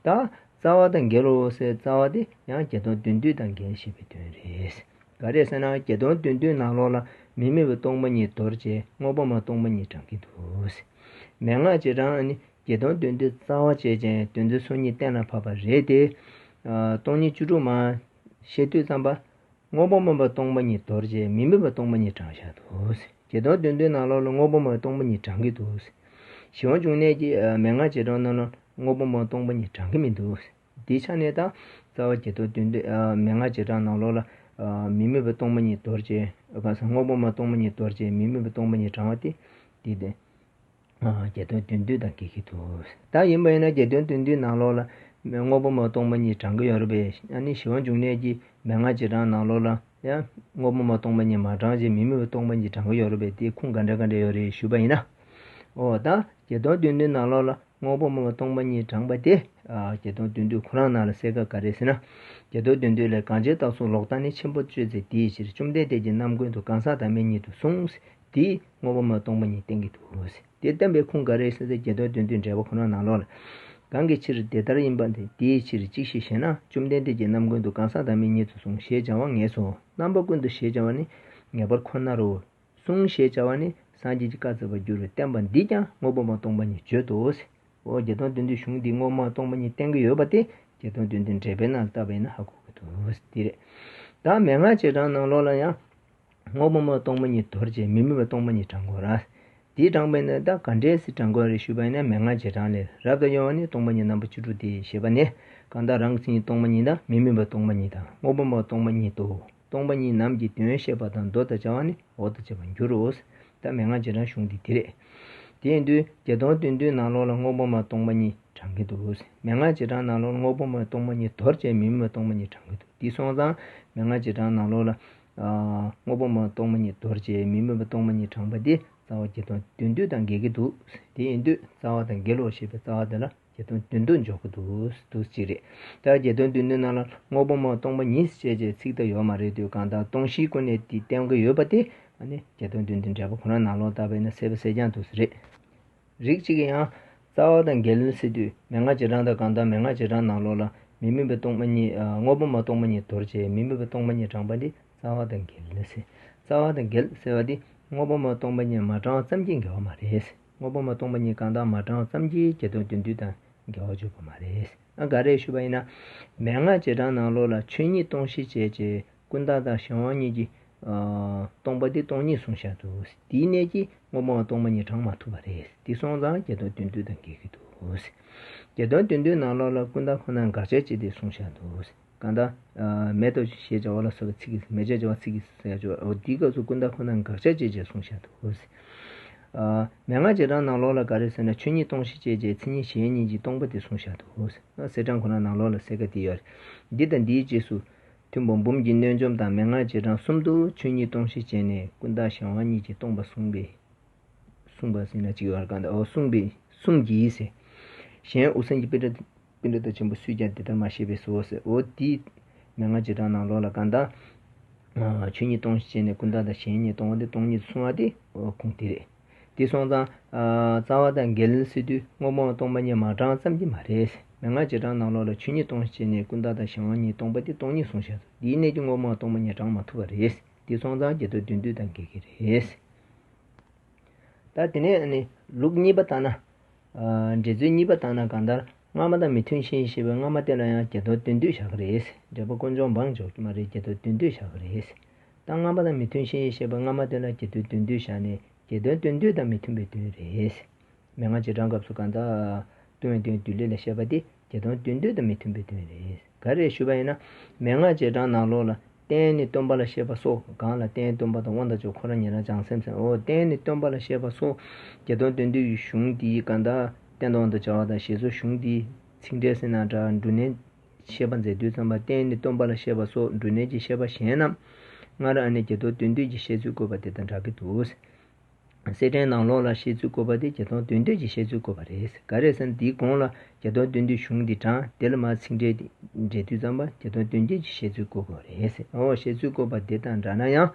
ད་རྩ་བ་དང་འགལ་ལོ་ཟེར་རྩ་བ་དེ་ཡང་བརྒྱད་སྟོང་དོན་བསྡུས་དང་འགལ་ཞེས་པའི་དོན་རེད། ག་རེ་ཟེར་ན་བརྒྱད་སྟོང་དོན་བསྡུས་ནང་ལོགས་ལ་མི་དམིགས་པ་སྟོང་པ་ཉིད་དོར་བྱས་དངོས་པོ་མ་སྟོང་པ་ཉིད་དྲངས་ཀྱི་འདུག་མན་ངག་རྗེས་འབྲང་ནི་བརྒྱད་སྟོང་དོན་བསྡུས་རྩ་བ་བྱས་ཀྱང་དོན་ཚན་སོ་གཉིས་གཏན་ལ་ཕབ་པ་རེད་དེ། སྟོང་ཉིད་བཅུ་དྲུག་མ་བཤད་དུས་ཙམ་པ། དངོས་པོ་མ་སྟོང་པ་ཉིད་དོར་བྱས་མི་དམིགས་པ་སྟོང་པ་ཉིད་དྲངས་བཞག་འདུག་བརྒྱད་སྟོང་དོན་བསྡུས་ནང་ལོགས་ལ་དངོས་པོ་མ་སྟོང་པ་ཉིད་དྲངས་ཀྱི་འདུག་ཞི་བ་འབྱུང་གནས་ཀྱིས་མན་ངག་རྗེས་འབྲང་ནང་ལ་དངོས་པོ་མ་སྟོང་པ་ཉིད་དྲངས་ཀྱི་མི་འདུག་དེའི་ཆ་ནས་ད་རྩ་བ་བརྒྱད་སྟོང་དོན་བསྡུས་མན་ངག་རྗེས་འབྲང་ནང་ལོགས་ལ་མི་དམིགས་པ་སྟོང་པ་ཉིད་དོར་བྱས་གང་ཟག་དངོས་པོ་མ་སྟོང་པ་ཉིད་དོར་བྱས་མི་དམིགས་པ་སྟོང་པ་ཉིད་དྲངས་པ་དེ་དེ་དེ། བརྒྱད་སྟོང་དོན་བསྡུས་དང་འགལ་གྱི་འདུག་ད་ཡིན་པ་ཡིན་ན་བརྒྱད་སྟོང་དོན་བསྡུས་ནང་ལོགས་ལ་དངོས་པོ་མ་སྟོང་པ་ཉིད་དྲངས་ཀྱི་ཡོད་རེད་པས། ཨ་ནི་ཞི་བ་འབྱུང་གནས་ཀྱིས་མན་ངག་རྗེས་འབྲང་ནང་ལོགས་ལ་ཡང་དངོས་པོ་མ་སྟོང་པ་ཉིད་མ་དྲངས་ཅིག་མི་དམིགས་པ་སྟོང་པ་ཉིད་དྲངས་ཀྱི་ཡོད་རེད་པས། དེའི་ཁུངས་ག་འདྲ་ག་འདྲ་ཡོད་རེད་ཞུས་པ་ཡིན་ན། འོ་ད་བརྒྱད་སྟོང་དོན་བསྡུས་ནང་ལོགས་ལ་དངོས་པོ་མ་སྟོང་པ་ཉིད་དྲངས་པ་དེ། བརྒྱད་སྟོང་དོན་བསྡུས་ཁོ་རང་ནང་ལ་གསལ་ཁ་ག་རེ་ཟེར་ན། བརྒྱད་སྟོང་དོན་བསྡུས་ལས་གང་བྱས་རྟགས་སུ་ལོག་ལྟ་ནི་ཆེན་པོ་སྤྱོད་ཚེ་དེའི་ཕྱིར་བཅོམ་ལྡན་འདས་ཀྱིས་རྣམ་ཀུན་ཏུ་གང་ཟག་བདག་མེད་ཉིད་དུ་གསུངས། དེས་དངོས་པོ་མ་སྟོང་པ་ཉིད་བསྟན་གྱི་འདུག་དེ་བསྟན་པའི་ཁུངས་ག་རེ་ཟེར་ཚེ་བརྒྱད་སྟོང་དོན་བསྡུས་འགྲེལ་པ་ཁོ་ན་ནང་ལོགས་ལ། གང་གི་ཕྱིར་དེ་ལྟར་ཡིན་པ་དེ་དེའི་ཕྱིར་ཅིག་ཤེས་ཞེ་ན། བཅོམ་ལྡན་འདས་ཀྱིས་རྣམ་ཀུན་ཏུ་གང་ཟག་བདག་མེད་ཉིད་དུ་གསུངས་ཞེས་བྱ་བ་ངེས་སོ། རྣམ་པ་ཀུན་ཏུ་ཞེས་བྱ་བ་ནི་ངེས་པར་ཁོ་ནར་རོ། གསུངས་ཞེས་བྱ་བ་ནི་སངས་རྒྱས་ཀྱིས་བཀའ་སྩལ་པར་འགྱུར་བའི་བསྟན་པ་འདིས་ཀྱང་དངོས་པོ་མ་སྟོང་པ་ཉིད་བརྗོད་དོ། འོ་བརྒྱད་སྟོང་དོན་བསྡུས་གཞུང་འདིས་དངོས་པོ་མ་སྟོང་པ་ཉིད་བསྟན་གྱི་ཡོད་པ་དེ་བརྒྱད་སྟོང་དོན་བསྡུས་འགྲེལ་པའི་ནང་ལ་བལྟས་པ་ཡིན་ན་ཧ་གོ་གི་འདུག་འདི་རེད། ད་མན་ངག་རྗེས་འབྲང་ནང་ལོགས་ལ་ཡང་། དངོས་པོ་མ་སྟོང་པ་ཉིད་དོར་བྱས་མི་དམིགས་པ་སྟོང་པ་ཉིད་དྲངས་དགོས་ར། དེའི་དྲངས་པས་ན་ད་ག་འདྲས་སེ་དྲངས་དགོས་རེད་ཞུས་པ་ཡིན་ན་མན་ངག་རྗེས་འབྲང་ལས་རབ་ཏུ་དབྱེ་བ་ནི་སྟོང་པ་ཉིད་རྣམ་པ་བཅུ་དྲུག་སྟེ་ཞེས་པ་ནས་གང་དག་རང་གི་མཚན་ཉིད་སྟོང་པ་ཉིད་དང་མི་དམིགས་པ་སྟོང་པ་ཉིད་དང་དངོས་པོ་མ་སྟོང་པ་ཉིད་དོ། སྟོང་པ་ཉིད་རྣམས་ཀྱི་དོན་བཤད་པ་དང་མདོ་དང་བྱ་བ་ནི་འོག་ཏུ་བྱས་པར་འགྱུར་རོ། ད་མན་ངག་རྗེས་འབྲང་གཞུང་འདི་འདི་རེད། དེ་ཡིན་དུས་བརྒྱད་སྟོང་དོན་བསྡུས་ནང་ལོགས་ལ་དངོས་པོ་མ་སྟོང་པ་ཉིད་དྲངས་ཀྱི་འདུག་མན་ངག་རྗེས་འབྲང་ནང་ལོགས་ལ་དངོས་པོ་མ་སྟོང་པ་ཉིད་དོར་བྱས་མི་དམིགས་པ་སྟོང་པ་ཉིད་དྲངས་ཀྱི་འདུག་དེ་སོང་ཙང་མན་ངག་རྗེས་འབྲང་ནང་ལོགས་ལ། དངོས་པོ་མ་སྟོང་པ་ཉིད་དོར་བྱས་མི་དམིགས་པ་སྟོང་པ་ཉིད་དྲངས་པ་དེ་རྩ་བ་བརྒྱད་སྟོང་དོན་བསྡུས་དང་འགལ་གྱི་འདུག་དེ་ཡིན་དུས་རྩ་བ་དང་འགལ་ལོ་ཞེས་པའི་རྩ་བ་དེ་ལ། བརྒྱད་སྟོང་བདུན་སྟོང་འཇོག་གི་འདུག་འདུག་ཅིག་རེད། ད་བརྒྱད་སྟོང་བདུན་སྟོང་ནང་ལ་དངོས་པོ་མ་སྟོང་པ་ཉིད་ཅེས་བྱའི་ཚིག་ད་ཡོད་མ་རེད་དུས། གང་ལྟར་སྟོང་གཞིའི་སྒོ་ནས་དེ་བསྟན་གྱི་ཡོད་པ་དེ་ཨ་ནི་བརྒྱད་སྟོང་བདུན་སྟོང་འགྲེལ་པ་ཁོ་ན་ནང་ལོགས་ལྟ་བས་ན་གསལ་པོ་གསལ་རྐྱང་འདུག་ཟེར་རེད། རིགས་གཅིག་གིས་ཡང་རྩ་བ་དང་འགལ་ཟེར་དུས། མན་ངག་རྗེས་འབྲང་དང་གང་ལྟར་མན་ངག་རྗེས་འབྲང་ནང་ལོགས་ལ་མི་དམིགས་པའི་སྟོང་པ་ཉིད། ཨ། དངོས་པོ་མ་སྟོང་པ་ཉིད་དོར་བྱས་མི་དམིགས་པའི་སྟོང་པ་ཉིད་དྲངས་པ་འདི་རྩ་བ་དང་འགལ་ཟེར། རྩ་བ་དང་འགལ་ཟེར་བ་འདི་དངོས་པོ་མ་སྟོང་པ་ཉིད་མ་དྲངས་ཙམ་གྱིས་འགལ་བ་མ་རེད། དངོས་པོ་མ་སྟོང་པ་ཉིད་གང་དག་མ་དྲངས་ཙམ་གྱིས་བརྒྱད་སྟོང་བདུན་བདུན་དང་འགལ་བ་འཇུག་པ་མ་རེད། ཨ། ག་རེ་ཞུས་པ་ཡིན་ན། མན་ངག་རྗེས་འབྲང་ནང་ལོགས་ལ་ཆོས་ཉིད་སྟོང་གཞི་བྱས་བྱས་ཀུན་བརྟགས་དང་གཞན་དབང་གཉིས་ཀྱིས། ཨ། སྟོང་པ་དེ་སྟོང་ཉིད་གསུངས་བཞག་འདུག་དེའི་གནད་ཀྱིས་དངོས་པོའང་སྟོང་པ་ཉིད་དྲངས་མ་ཐུབ་པ་རེད། དེ་སོང་ཙང་བརྒྱད་སྟོང་བདུན་བདུན་དང་འགལ་གྱི་འདུག་བརྒྱད་སྟོང་བདུན་བདུན་ནང་ལོགས་ལ་ཀུན་བརྟགས་ཁོ་ན་དགག་བྱ་བྱས་ཏེ་གསུངས་བཞག་འདུག་གང་ལྟར། ཨ། མེད་དོ་ཞེས་བྱ་བ་ལ་སོགས་པའི་ཚིག་གིས། མེད་ཅེས་བྱ་བ་ཚིག་གིས་ཟེར་ཡ་ཅོ། འོ། དེའི་སྐབས་སུ་ཀུན་བརྟགས་ཁོ་ན་དགག་བྱ་བྱས་བྱས་གསུངས་བཞག་འདུག་ཨ། མན་ངག་རྗེས་འབྲང་ནང་ལོགས་ལ་ག་རེ་ཟེར་ན། ཆོས་ཉིད་སྟོང་གཞི་བྱས་བྱས་མཚན་ཉིད་གཞན་ཉིད་ཀྱིས་སྟོང་པ་དེ་གསུངས་བཞག་འདུག་གསལ་བྱེད་ཁོ་ན་ནང་ལོགས་ལ་གསལ་ཁ་དེ་ཡོད་རེད། འདི་དང་འདིའི་རྗེས་སུ། ཐུན་མོང་འབུམ་གྱི་གནོད་འཇོམས་དང་མན་ངག་རྗེས་འབྲང་གསུམ་དུ་ཆོས་ཉིད་སྟོང་གཞི་བྱས་ནས་ཀུན་བརྟགས་གཞན་དབང་གཉིས་ཀྱིས་སྟོང་པ་གསུངས་པས། གསུངས་པ་ཟེར་ན་ཅིག་ཡོད་རེད། གང་ལྟར། འོ། གསུངས་པས། གསུངས་ཀྱིས་ཟེར། གཞན་དབུ་སེམས་ཀྱི་པཎྜི་ཏ། པཎྜི་ཏ་ཆེན་པོ་སུས་ཀྱང་འདི་ལྟར་མ་བཤད་པས་སོ་ཟེར། འོ། དེ་མན་ངག་རྗེས་འབྲང་ནང་ལོགས་ལ་གང་ལྟར། ཨ། ཆོས་ཉིད་སྟོང་གཞི་བྱས་ནས་ཀུན་བརྟགས་དང་གཞན་ཉིད་སྟོང་པ་དེ་སྟོང་ཉིད་གསུང་བ་དེ། འོ། ཁུངས་དེ་རེད། དེ་སོང་ཙང་། ཨ། རྩ་བ་དང་འགལ་ཟེར་དུས་དངོས་པོའང་སྟོང་པ་ཉིད་མ་དྲངས་ཙམ་གྱིས་མ་རེད། མན་ངག་རྗེས་འབྲང་ནང་ལོགས་ལ་ཆོས་ཉིད་སྟོང་གཞི་བྱས་ནས་ཀུན་བརྟགས་དང་གཞན་དབང་གཉིས་སྟོང་པ་དེ་སྟོང་ཉིད་གསུངས་བཞག་འདུག་དེའི་གནད་ཀྱིས་དངོས་པོའང་སྟོང་པ་ཉིད་དྲངས་མ་ཐུབ་པ་རེད། དེ་སོང་ཙང་བརྒྱད་སྟོང་བདུན་བདུན་དང་འགལ་གྱི་རེད། ད་དེ་ནས་ནི་ལུགས་གཉིས་པ་ལྟར་ན། ཨ། འགྲེལ་ཚུལ་གཉིས་པ་ལྟར་ན་གང་ལྟར་སྔ་མ་དང་མི་མཐུན་ཞིང་ཞེས་པའི་སྔ་མ་དེ་ལ་ཡང་བརྒྱད་སྟོང་བདུན་བདུན་བཞག་གི་རེད། འགྲེལ་པ་དཀོན་མཆོག་འབངས་འཇོག་གི་མ་རེད། བརྒྱད་སྟོང་བདུན་བདུན་བཞག་གི་རེད། ད་སྔ་མ་དང་མི་མཐུན་ཞིང་ཞེས་པའི་སྔ་མ་དེ་ལ་བརྒྱད་སྟོང་བདུན་བདུན་བཞག་ནས་བརྒྱད་སྟོང་བདུན་བདུན་དང་མི་མཐུན་པའི་དོན་རེད། མན་ངག་རྗེས་འབྲང་སྐབས་སུ་གང་ལྟར་སྟོང་པའི་དོན་བསྡུས་ལས་ལ་བཤད་པ་དེ་བརྒྱད་སྟོང་བདུན་བདུན་དང་མི་མཐུན་པའི་དོན་རེད། ག་རེ་ཞུས་པ་ཡིན་ན། མན་ངག་རྗེས་འབྲང་ནང་ལོགས་ལ་རྟེན་ནི་སྟོན་པ་ལ་བཤད་པ་སོགས། གང་ལ་རྟེན་སྟོན་པ་དང་དབང་དང་མཆོག་ཁོ་རང་ཉིད་རང་བྱང་སེམས་ཟེར། འོ། རྟེན་ནི་སྟོན་པ་ལ་བཤད་པ་སོགས་བརྒྱད་སྟོང་བདུན་བདུན་གྱི་གཞུང་འདིའི་གང་ལྟར་རྟེན་དང་དབང་དུ་བྱ་བ་དང་ཞེས་སོགས་གཞུང་འདིའི་ཚིག་འགྲེལ་ཟེར་ན་འདྲ། འབྲུ་གནས་བཤད་པ་མཛད་དུས་ཙམ་པ་རྟེན་ནི་སྟོན་པ་ལ་བཤད་པ་སོགས་འབྲུ་གནས་ཀྱི་བཤད་པ་གཞན་རྣམས་སྔར་ཨ་ནི་བརྒྱད་སྟོང་བདུན་བདུན་གྱི་བཤད་ཚུལ་བཀོད་པ་དེ་དང་འདྲ་གི་འདུག་གསེར་ཕྲེང་ནང་ལོགས་ལ་བཤད་ཚུལ་བཀོད་པ་དེ་བརྒྱད་སྟོང་བདུན་བདུན་གྱི་བཤད་ཚུལ་བཀོད་པ་རེད། ག་རེ་ཟེར་ན་དེའི་གོང་ལ་བརྒྱད་སྟོང་བདུན་བདུན་གཞུང་འདི་དྲངས། དེ་ལ་མར་ཚིག་འགྲེལ་འདི་འགྲེལ་དུས་ཙམ་པ་བརྒྱད་སྟོང་བདུན་བདུན་གྱི་བཤད་ཚུལ་བཀོད་དགོས་རེད་ཟེར། འོ། བཤད་ཚུལ་བཀོད་པ་དེ་དང་འདྲ་ན་ཡང་།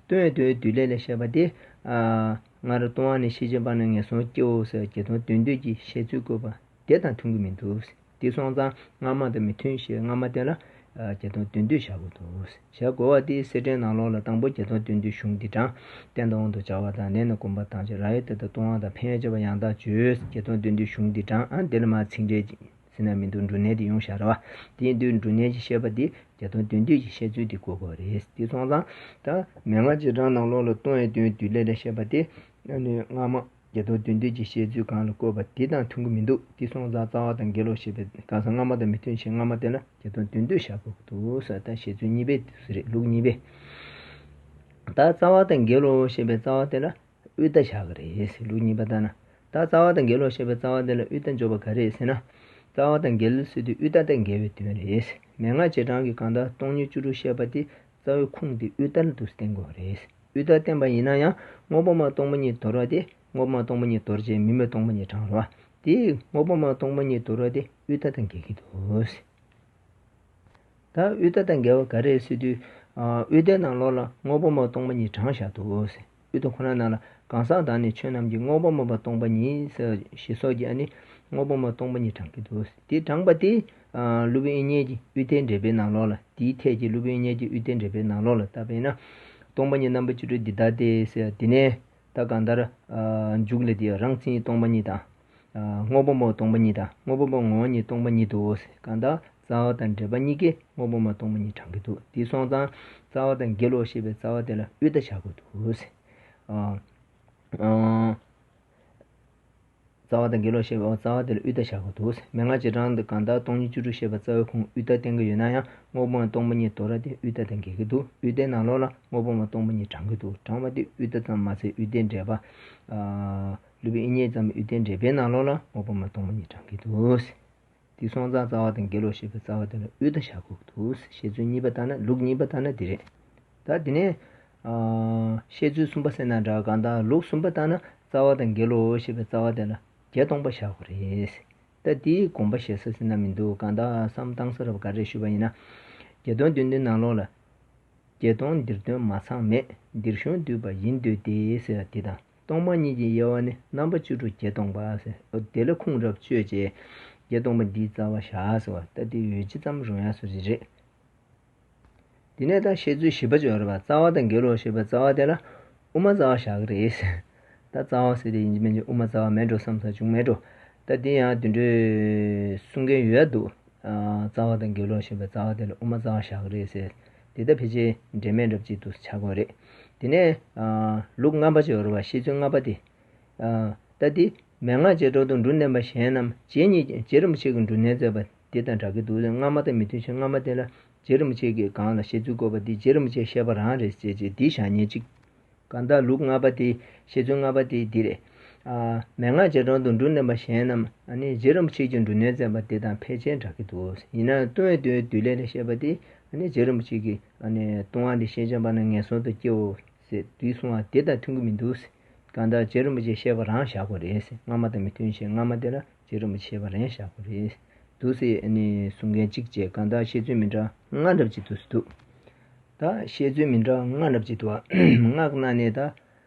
སྟོང་པའི་དོན་བསྡུས་ལས་ལ་བཤད་པ་དེ། ཨ། སྔར་ལྟུང་བ་ནི་ཤེས་བྱེད་པ་ནི་ངན་སོང་སྐྱེའོ་ཟེར་བརྒྱད་སྟོང་བདུན་བདུན་གྱི་བཤད་ཚུལ་བཀོད་པ། དེ་དང་མཐུན་གྱི་མི་འདུག་དེ་སོང་ཙང་སྔ་མ་དང་མི་མཐུན་ཞེས་སྔ་མ་དེ་ལ་བརྒྱད་སྟོང་བདུན་བདུན་བཞག་དགོས་འདུག་བཞག་དགོས་པ་དེ་གསེར་ཕྲེང་ནང་ལོགས་ལ་དང་པོ་བརྒྱད་སྟོང་བདུན་བདུན་གཞུང་འདི་དྲངས། རྟེན་དང་དབང་དུ་བྱ་བ་དང་ལས་ནི་བསྒོམ་པ་དང་བཅས་རབ་དབྱེ་གཏད་དང་ལྟུང་བ་དང་ཕན་ཡོན་བཅས་པ་ཡང་དག་བརྗོད། བརྒྱད་སྟོང་བདུན་བདུན་གཞུང་འདི་དྲངས། ཨ། དེ་ལ་མར་ཚིག་འགྲེལ་ཟེར་ན་མི་འདུག་འབྲུ་གནས་དེ་ཡོང་བཞག་རེད་བ། དེ་ཡིན་དུས་འབྲུ་གནས་ཀྱི་བཤད་པ་འདི་བརྒྱད་སྟོང་བདུན་བདུན་གྱི་བཤད་ཚུལ་འདི་བཀོད་དགོས་རེད། དེ་སོང་ཙང་ད་མན་ངག་རྗེས་འབྲང་ནང་ལོགས་ལ་ལྟུང་བའི་དོན་བསྡུས་ལས་ལ་བཤད་པ་དེ་ཨ་ནི་སྔ་མ་བརྒྱད་སྟོང་བདུན་བདུན་གྱི་བཤད་ཚུལ་སྒང་ལ་བཀོད་པ་དེ་དང་མཐུན་གྱི་མི་འདུག་དེ་སོང་ཙང་རྩ་བ་དང་འགལ་ལོ་ཞེས་པའི་གང་ཟག་སྔ་མ་དང་མི་མཐུན་ཞེས་སྔ་མ་དེ་ལ་བརྒྱད་སྟོང་བདུན་བདུན་བཞག་དགོས་ཀྱི་འདུག་ཟེར། ད་བཤད་ཚུལ་གཉིས་པའི་དུས་སུ་རེད། ལུགས་གཉིས་པའི། ད་རྩ་བ་དང་འགལ་ལོ་ཞེས་པའི་རྩ་བ་དེ་ལ་དབུས་མཐའ་བཞག་གི་རེད་ཟེར། ལུགས་གཉིས་པ་ལྟར་ན། ད་རྩ་བ་དང་འགལ་ལོ་ཞེས་པའི་རྩ་བ་དེ་ལ་དབུས་མཐའ་འཇོག་པ་ག་རེ་ཟེར་ན། རྩ་བ་དང་འགལ་ཟེར་དུས་དབུས་མཐའ་དང་འགལ་བའི་དོན་རེད། མན་ངག་རྗེས་འབྲང་གི་གང་ལྟར་སྟོང་ཉིད་བཅུ་དྲུག་བཤད་པ་དེ་རྩ་བའི་ཁུངས་དེ་དབུས་མཐའ་ལ་དུ་བསྟན་དགོས་རེད། དབུས་མཐའ་བསྟན་པ་ཡིན་ན་ཡང་དངོས་པོ་མ་སྟོང་པ་ཉིད་དོར་བ་དེ་དངོས་པོ་མ་སྟོང་པ་ཉིད་དོར་བྱས་མི་དམིགས་སྟོང་པ་ཉིད་དྲངས་རེད་བ། དེ་དངོས་པོ་མ་སྟོང་པ་ཉིད་དོར་བ་དེ་དབུས་མཐའ་དང་འགལ་གྱི་འདུག་ད་དབུས་མཐའ་དང་འགལ་བ་ག་རེ་ཟེར་དུས། ཨ། དབུས་མཐའི་ནང་ལོགས་ལ་དངོས་པོ་མ་སྟོང་པ་ཉིད་དྲངས་བཞག་འདུག་ཟེར། དབུས་མཐའ་ཁོ་ན་ནང་ལ་གང་ཟག་དག་ནི་ཆོས་རྣམས་ཀྱི་དངོས་པོ་མ་སྟོང་པ་ཉིད་ཟེར་ཞེས་སོགས་ཀྱིས་ཨ་ནི་དངོས་པོ་མ་སྟོང་པ་ཉིད་དྲངས་ཀྱི་འདུག་དེ་དྲངས་པ་དེ། ཨ། ཀླུ་དབྱངས་དབྱིག་གཉེན་གྱི་དབུས་མཐའི་འགྲེལ་པའི་ནང་ལོགས་ལ། དེའི་ཐད་ཀྱི་ཀླུ་དབྱངས་དབྱིག་གཉེན་གྱི་དབུས་མཐའི་འགྲེལ་པའི་ནང་ལོགས་ལ་བལྟས་པས་ན། སྟོང་པ་ཉིད་རྣམ་པ་བཅུ་དྲུག་འདི་ལྟ་སྟེ་ཟེར། དེ་ནས་ད་གང་ལྟར། ཨ། མཇུག་ལ་དེ་རང་མཚན་ཉིད་སྟོང་པ་ཉིད་དང་། ཨ། དངོས་པོ་མ་སྟོང་པ་ཉིད་དང་དངོས་པོ་མ་ངོ་བོ་ཉིད་སྟོང་པ་ཉིད་དོ་ཟེར། གང་ལྟར་རྩ་བ་དང་འགྲེལ་པ་གཉིས་ཀས་དངོས་པོ་མ་སྟོང་པ་ཉིད་དྲངས་ཀྱི་འདུག་དེ་སོང་ཙང་རྩ་བ་དང་འགལ་ལོ་ཞེས་པའི་རྩ་བ་དེ་ལ་དབུས་མཐའ་བཞག་དགོས་འདུག་ཟེར། ཨ། ཨ། རྩ་བ་དང་འགལ་ལོ་ཞེས་པའི་རྩ་བ་དེ་ལ་དབུས་མཐའ་བཞག་དགོས་འདུག་མན་ངག་རྗེས་འབྲང་དུ་གང་ལྟར་སྟོང་ཉིད་བཅུ་དྲུག་བཤད་པ་རྩ་བའི་ཁུངས་དབུས་མཐའ་བསྟན་གྱི་ཡོད་ན་ཡང་དངོས་པོ་མ་སྟོང་པ་ཉིད་དོར་བ་དེ་དབུས་མཐའ་དང་འགལ་གྱི་འདུག་དབུས་མཐའི་ནང་ལོགས་ལ་དངོས་པོ་མ་སྟོང་པ་ཉིད་དྲངས་ཀྱི་འདུག་དྲངས་པ་དེ་དབུས་མཐའ་ཙམ་མ་ཟད་དབུས་མཐའི་འགྲེལ་པ། ཨ། ཀླུ་དབྱངས་དབྱིག་གཉེན་བརྩམས་པའི་དབུས་མཐའི་འགྲེལ་པའི་ནང་ལོགས་ལ་དངོས་པོ་མ་སྟོང་པ་ཉིད་དྲངས་ཀྱི་འདུག་དེ་སོང་ཙང་རྩ་བ་དང་འགལ་ལོ་ཞེས་པའི་རྩ་བ་དེ་ལ་དབུས་མཐའ་བཞག་དགོས་ཀྱི་འདུག་བཤད་ཚུལ་གཉིས་པ་ལྟར་ན། ལུགས་གཉིས་པ་ལྟར་ན་དེ་རེད། ད་དེ་ནས། ཨ། བཤད་ཚུལ་གསུམ་པ་ཟེར་ན་འདྲ། གང་ལྟར་ལུགས་གསུམ་པ་ལྟར་ན་རྩ་བ་དང་འགལ་ལོ་ཞེས་པའི་རྩ་བ་དེ་ལ་བརྒྱད་སྟོང་པ་བཞག་དགོས་རེད། ད་དེའི་དགོངས་པ་བཞེས་ས་ཟེར་ན་མི་འདུག་གང་ལྟར་བསམ་བཏང་ས་རབ་ག་རེ་ཞུས་པ་ཡིན་ན། བརྒྱད་སྟོང་བདུན་བདུན་ནང་ལོགས་ལ། བརྒྱད་སྟོང་འདིར་དོན་མ་ཚང་མེད། འདིར་གཞུང་འདུས་པ་ཡིན་འདོད་དེ་ཟེར་བ་དེ་དང་། སྟོང་པ་ཉིད་ཀྱི་དབྱེ་བ་ནི་རྣམ་པ་བཅུ་དྲུག་བརྒྱད་སྟོང་པ་ཟེར། འོ་དེ་ལ་ཁུངས་རབ་བཅོས་བྱས། བརྒྱད་སྟོང་པ་འདིའི་རྩ་བ་བཞག་ཟེར་བ་ད་དེ་ཡོད་ཅི་ཙམ་རུང་ཡག་སོ་ཞིག་རེད། དེ་ནས་ད་བཤད་ཚུལ་བཞི་པ་ཅིག་ཡོད་རེད་པ། རྩ་བ་དང་འགལ་བར་བཤད་པའི་རྩ་བ་དེ་ལ་དབུ་མ་རྩ་བ་བཞག་གི་རེད། ད་རྩ་བ་ཟེར་དེ་ཡིན་གཅིག་མིན་གཅིག་དབུ་མ་རྩ་བ་མེད་འགྲོ་བསམ་ས་བྱུང་མེད་འགྲོ། ད་དེ་ཡང་དེ་འདྲའི་གསུང་མཁན་ཡོད་འདུག་རྩ་བ་དང་འགལ་བར་བཤད་པའི་རྩ་བ་དེ་ལ་དབུ་མ་རྩ་བ་བཞག་གི་རེད་ཟེར། དེ་ད་ཕལ་ཆེར་འབྲེལ་མེད་འདྲ་པོ་ཅིག་ཏུ་ཆགས་ཀྱི་ཡོད་རེད། དེ་ནས་ལུགས་ལྔ་པ་ཅིག་ཡོད་རེད་པ། བཤད་ཚུལ་ལྔ་པ་དེ། ད་དེ་མན་ངག་རྗེས་འགྲོ་དང་འབྲུ་བསྣན་པ་གཞན་རྣམས་རྗེ་ཉིད་རྗེ་རིན་པོ་ཆེ་གིས་འབྲུ་བསྣན་མཛད་པ་དེ་དང་འདྲ་གི་འདུག་སྔ་མ་དང་མི་མཐུན་ཞིང་སྔ་མ་དེ་ལ་རྗེ་རིན་པོ་ཆེ་གིས་གང་ལ་བཤད་ཚུལ་བཀོད་པ་དེ་རྗེ་རིན་པོ་ཆེའི་བཤད་པ་རང་རེད་ཅེས་བྱས་འདི་བཞག་ཉེས་གཅིག་གང་ལྟར་ལུགས་ལྔ་པ་དེ་བཤད་ཚུལ་ལྔ་པ་དེ་འདི་རེད། མན་ངག་རྗེས་འགྲོ་དང་འབྲུ་བསྣན་པ་གཞན་རྣམས་ཨ་ནི་རྗེ་རིན་པོ་ཆེ་གིས་འབྲུ་བསྣན་མཛད་པ་དེ་དང་ཕལ་ཆེར་འདྲ་གི་འདུག་ཡིན་ནའང་ལྟུང་བའི་དོན་བསྡུས་ལེན་ལ་བཤད་པ་དེ་ཨ་ནི་རྗེ་རིན་པོ་ཆེ་གིས་ཨ་ནི་ལྟུང་བ་འདི་ཤེས་བྱ་བ་ན་ངན་སོང་དུ་སྐྱེའོ་ཟེར་འདི་གསུང་བ་དེ་དང་མཐུན་གི་མི་འདུག་གང་ལྟར་རྗེ་རིན་པོ་ཆེའི་བཤད་པ་རང་བཞག་དགོས་རེད། སྔ་མ་དང་མི་མཐུན་ཞིང་སྔ་མ་དེ་ལ་རྗེ་རིན་པོ་ཆེའི་བཤད་པ་རང་བཞག་དགོས་རེད། འདུག་སེ་ཨ་ནི་གསུང་མཁན་གཅིག་བྱས། གང་ལྟར་བཤད་ཚུལ་མི་འདྲ་ལྔ་འདྲ་པོ་ཅིག་འདུག་སེ་འདུག་ད་བཤད་ཚུལ་མི་འདྲ་ལྔ་འདྲ་པོ་ཅིག་འདུག་ཨ། ལྔ་ནང་ནས་ད་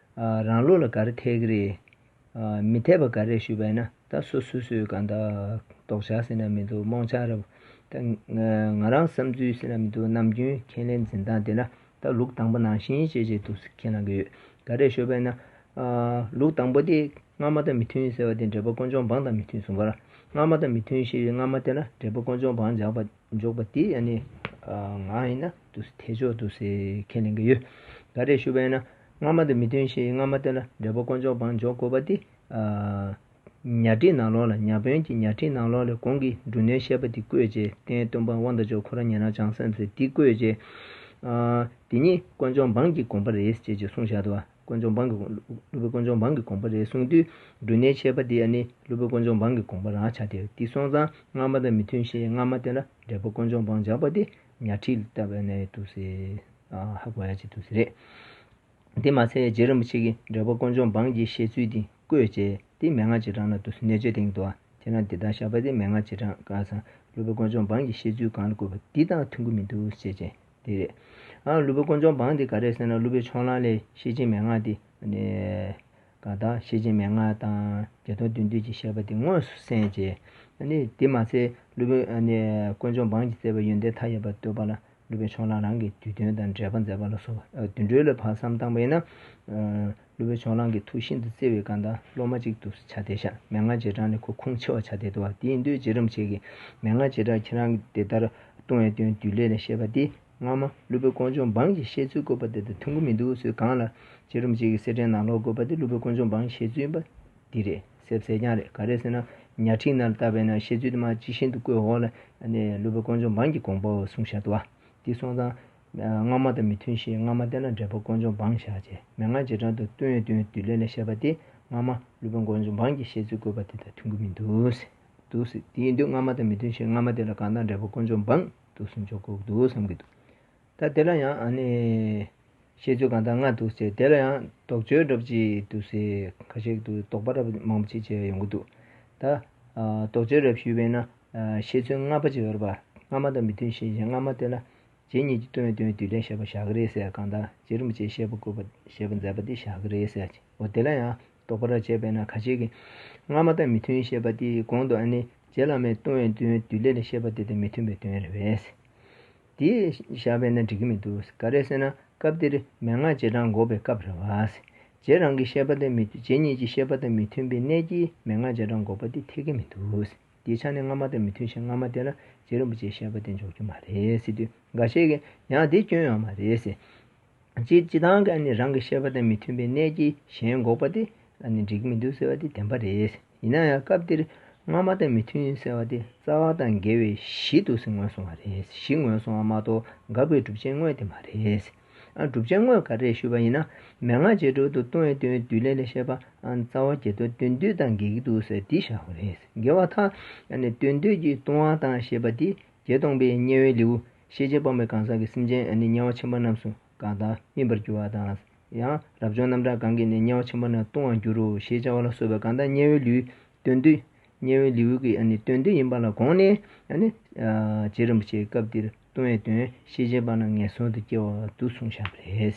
རང་ལུགས་ལ་ག་རེ་འཐད་ཀྱི་རེད། མི་འཐད་པ་ག་རེ་ཞུས་པ་ཡིན་ན་ད་སོ་སོ་སོའི་གང་ལྟར་ལྡོག་ཕྱོགས་ཟེར་ན་མི་འདུག་རྨོངས་ཆ་རབ་ད་ང་རང་བསམ་ཚུལ་ཟེར་ན་མི་འདུག་ནམ་རྒྱུན་ཁས་ལེན་འཛིན་སྟངས་དེ་ལ། ད་ལུགས་དང་པོ་ནང་བཞིན་ཞེས་བྱས་འདུག་སེ་ཁས་བླངས་ཀྱི་ཡོད། ག་རེ་ཞུས་པ་ཡིན་ན། ལུགས་དང་པོ་དེ་སྔ་མ་དང་མི་མཐུན་ཟེར་བ་དེ་འབྲས་བུ་དཀོན་མཆོག་འབངས་དང་མི་མཐུན་གསུངས་པ་ལ། སྔ་མ་དང་མི་མཐུན་ཞེས་པའི་སྔ་མ་དེ་ལ་འབྲས་བུ་དཀོན་མཆོག་འབངས་འཇོག་པ་འཇོག་པ་དེ་ཨ་ནི་ང་ཡིན་ན་འདུག་སེ་འཐད་ཆོག་འདུག་སེ་ཁས་ལེན་གྱི་ཡོད། ག་རེ་ཞུས་པ་ཡིན་ན། སྔ་མ་དང་མི་མཐུན་ཞེས་པའི་སྔ་མ་དེ་ལ་འབྲས་བུ་དཀོན་མཆོག་འབངས་འཇོག་དགོས་པ་དེ། ཉ་ཁྲིད་ནང་ལོགས་ལ་ཉ་དབོན་གྱི་ཉ་ཁྲིད་ནང་ལོགས་ལ་གོང་གི་འབྲུ་སྣོན་བཤད་པ་དེ་བཀོད་རྗེས་རྟེན་སྟོན་པ་དབང་དུ་འཇུག་ཁོ་རང་ཉན་རང་བྱང་སེམས་ཟེར་དེ་བཀོད་རྗེས། དེ་ཉིད་དཀོན་མཆོག་འབངས་ཀྱི་དགོངས་པ་རེད་ཅེས་ཀྱི་གསུངས་བཞག་འདུག་དཀོན་མཆོག་འབངས་ཀྱི་སློབ་དཔོན་དཀོན་མཆོག་འབངས་ཀྱི་དགོངས་པ་རེད་གསུངས་དུས། འབྲུ་སྣོན་བཤད་པ་དེ་ཨ་ནི་སློབ་དཔོན་དཀོན་མཆོག་འབངས་ཀྱི་དགོངས་པ་རང་ཆགས་ཏེ་དེ་སོང་ཙང་སྔ་མ་དང་མི་མཐུན་ཞེས་སྔ་མ་དེ་ལ་འབྲས་བུ་དཀོན་མཆོག་འབངས་འཇོག་པ་དེ་ཉ་ཁྲིད་ལྟ་བུ་ནས་འདུག་སེ་ཧ་གོ་ཡ་ཅིག་འདུག་སེ་རེད། དེ་མ་ཚད་རྗེ་རིན་པོ་ཆེ་གིས་འབྲས་བུ་དཀོན་མཆོག་འབངས་ཀྱི་བཤད་ཚུལ་དེ་བཀོད་རྗེས་དེ་མན་ངག་རྗེས་འབྲང་ལ་དུ་གནས་ཚུལ་བསྟན་གྱི་འདུག་ཁྱེད་རང་དེ་དག་བཤད་པ་དེ་མན་ངག་རྗེས་འབྲང་གང་ཟེར་སློབ་དཔོན་དཀོན་མཆོག་འབངས་ཀྱི་བཤད་ཚུལ་གང་ལ་བཀོད་པ་དེ་དང་མཐུན་གྱི་མི་འདུག་ཅེས་བྱས་དེ་རེད། ཨ་སློབ་དཔོན་དཀོན་མཆོག་འབངས་དེ་ག་རེ་ཟེར་ན་སློབ་དཔོན་ཕྱོགས་གླང་ལས་བཤད་བྱའི་མན་ངག་དེ་ནས་གང་དག་བཤད་བྱའི་མན་ངག་དང་བརྒྱད་སྟོང་དོན་བསྡུས་ཀྱི་བཤད་པ་དེ་དངོས་སུ་གསན་བྱས། ཨ་ནི་དེ་མ་ཚད་སློབ་དཔོན་ཨ་ནི་དཀོན་མཆོག་འབངས་ཀྱིས་མཛད་པའི་ཡོན་ཏན་མཐའ་ཡས་པ་བསྟོད་པ་ལ། སློབ་དཔོན་ཕྱོགས་གླང་རང་གི་དུས་སྟོན་དང་འགྲེལ་པ་མཛད་པ་ལ་སོགས་པ་དེ་འདྲའི་ལ་ཕར་བསམ་བཏང་བ་ཡིན་ན། སློབ་དཔོན་ཕྱོགས་གླང་གི་ཐུགས་ཤིན་ཏུ་བརྩེ་བའི་གང་ལྟར་སློབ་མ་གཅིག་ཏུ་ཆགས་བསྡད་ཤག་མན་ངག་རྗེས་འབྲང་ལས་ཁོ་ཁུངས་ཆེ་བ་ཆགས་བསྡད་འདུག་བ། དེ་ཡིན་དུས་རྗེ་རིན་པོ་ཆེ་གིས་མན་ངག་རྗེས་འབྲང་ཁྱེད་རང་གིས་དེ་ལྟར་ལྟུང་བའི་དོན་བསྡུས་ལེན་ལ་བཤད་པ་དེ་སྔ་མ་སློབ་དཔོན་དཀོན་མཆོག་འབངས་ཀྱི་བཤད་ཚུལ་བཀོད་པ་དེ་དང་མཐུན་གྱི་མི་འདུག་ཟེར་གང་ལ་རྗེ་རིན་པོ་ཆེ་གིས་གསེར་ཕྲེང་ནང་ལོགས་བཀོད་པ་དེ་སློབ་དཔོན་དཀོན་མཆོག་འབངས་ཀྱི་བཤད་ཚུལ་ཡིན་པ། འདི་རེད། གསལ་གསལ་རྐྱང་རེད། ག་རེ་ཟེར་ན། ཉ་ཁྲིད་ནང་ལ་བལྟས་པས་ན་བཤད་ཚུལ་དུ་མ་ཅི་བཞིན་དུ་བཀོད་འོག་ལ་ནས་སློབ་དཔོན་དཀོན་མཆོག་འབངས་ཀྱི་དགོངས་པའོ་གསུངས་བཞག་འདུག་བ། དེ་སོང་ཙང་། སྔ་མ་དང་མི་མཐུན་ཞེས་སྔ་མ་དེ་ལ་འབྲས་བུ་དཀོན་མཆོག་འབངས་བཞག་བྱས་མན་ངག་རྗེས་འབྲང་དུ་ལྟུང་བའི་དོན་བསྡུས་ལེན་ལ་བཤད་པ་དེ་སྔ་མ་སློབ་དཔོན་དཀོན་མཆོག་འབངས་ཀྱི་བཤད་ཚུལ་བཀོད་པ་དེ་དང་མཐུན་གྱི་མི་འདུག་ཟེར། འདུག་ཟེར། དེ་ཡིན་དུས་སྔ་མ་དང་མི་མཐུན་ཞེས་སྔ་མ་དེ་ལ་གང་ལྟར་འབྲས་བུ་དཀོན་མཆོག་འབངས་འདུག་སེ་འཇོག་དགོས་འདུག་བསམ་གྱི་འདུག་ད་དེ་ལ་ཡང་ཨ་ནི། བཤད་ཚུལ་གང་དག་ལྔ་འདུག་ཅེས་དེ་ལ་ཡང་དོགས་གཅོད་འདྲ་པོ་ཅིག་འདུག་ཟེར་ཁ་ཤས་ཀྱིས་དོགས་པ་འདྲ་པོ་མང་པོ་ཅིག་བྱས་ཡོང་གི་འདུག་ད། དོགས་གཅོད་འདྲ་པོ་ཞུས་པས་ན། བཤད་ཚུལ་ལྔ་པ་ཅིག་ཡོད་རེད་པ། སྔ་མ་དང་མི་མཐུན་ཞེས་བྱས་སྔ་མ་དེ་ལ། རྗེ་ཉིད་ཀྱིས་ལྟུང་བའི་དོན་བསྡུས་ལེན་བཤད་པ་བཞག་གི་རེད་ཟེར་གང་ལྟར་རྗེ་རིན་པོ་ཆེས་བཤད་པ་བཀོད་པ་བཤད་པ་མཛད་པ་དེ་བཞག་གི་རེད་ཟེར་གྱི་འོ་དེ་ལ་ཡང་དོགས་པ་འདྲ་བྱས་པས་ན་ཁ་ཤས་ཀྱིས། སྔ་མ་དང་མི་མཐུན་ཞེས་པ་དེའི་གོང་དུ་ཨ་ནི་རྗེ་བླ་མས་ལྟུང་བའི་དོན་བསྡུས་ལེན་ལ་བཤད་པ་དེ་དང་མི་མཐུན་པའི་དོན་རེད་པས། དེ་བཞག་པས་ན་འགྲིག་གི་མི་འདུག་ག་རེ་ཟེར་ན་སྐབས་དེར་མན་ངག་རྗེས་འབྲང་འགོག་པའི་སྐབས་རེད་བ། རྗེ་རང་གི་བཤད་པ་དང་མི་མཐུན་རྗེ་ཉིད་ཀྱི་བཤད་པ་དང་མི་མཐུན་པའི་གནད་ཀྱིས་མན་ངག་རྗེས་འབྲང་འགོག་པ་དེ་འཐད་ཀྱི་མི་འདུག་དེའི་ཆ་ནས་སྔ་མ་དང་མི་མཐུན་ཞིང་སྔ་མ་དེ་ལ་རྗེ་རིན་པོ་ཆེའི་བཤད་པ་དེ་འཇོག་རྒྱུ་མ་རེད་ཟེར་དུས་འགའ་ཤས་ཀྱིས་ཡང་དེ་སྐྱོན་ཡོད་མ་རེད་ཟེར། སྤྱིར་སྤྱིར་བཏང་གི་ཨ་ནི་རང་གི་བཤད་པ་དང་མི་མཐུན་པའི་གནད་ཀྱིས་གཞན་འགོག་པ་དེ་ཨ་ནི་འགྲིག་གི་མི་འདུག་ཟེར་བ་དེ་བདེན་པ་རེད། ཡིན་ན་ཡང་སྐབས་དེར་སྔ་མ་དང་མི་མཐུན་ཟེར་བ་དེ་རྩ་བ་དང་འགལ་བའི་གཞི་འདུག་སེ་ངོས་བཟུང་བ་རེད། གཞི་ངོས་བཟུང་བ་མ་གཏོགས་འགལ་བའི་སྒྲུབ་བྱེད་དངོས་དེ་མ་རེད། ཨ་སྒྲུབ་བྱེད་དངོས་ག་རེ་རེད་ཞུས་པ་ཡིན་ན་མན་ངག་རྗེས་འགྲོ་དུ་ལྟུང་བའི་དོན་བསྡུས་ལེན་ལ་བཤད་པ་ཨ་རྩ་བ་བརྒྱད་སྟོང་དོན་བསྡུས་དང་འགལ་གྱི་འདུག་ཟེར་འདི་བཞག་པ་རེད། འགལ་བ་ཐ་ཨ་ནི་དོན་བསྡུས་ཀྱི་ལྟུང་བ་དང་ཞེས་པ་དེ། བརྒྱད་སྟོང་པའི་དམྱལ་བའི་ལེའུ། ཤེས་བྱའི་དཔག་མེད་གང་ཟག་གི་སེམས་ཅན་ཨ་ནི་དམྱལ་བ་ཆེན་པོ་རྣམས་སུ་གང་དག་སྨིན་པར་འགྱུར་བ་དང་། ཡང་རབ་བྱུང་རྣམ་གྲངས་གང་གིས་ནི་དམྱལ་བ་ཆེན་པོ་རྣམས་ལྟུང་བར་འགྱུར་རོ་ཞེས་བྱ་བ་ལ་སོགས་པའི་གང་དག་དམྱལ་བའི་ལེའུའི་དོན་བསྡུས་ མཉན་ཡོད་ལེའུ་གི་ཨ་ནི་སྟོན་ཟླ་ཡིན་པ་ལ་དགོངས་ནས་ཨ་ནི་རྗེ་རིན་པོ་ཆེས་སྐབས་འདིར་སྟོན་པའི་དོན་ཤེས་བྱའི་བར་ན་ངན་སོང་དུ་སྐྱེ་བ་དུ་གསུངས་བཞག་པ་རེད།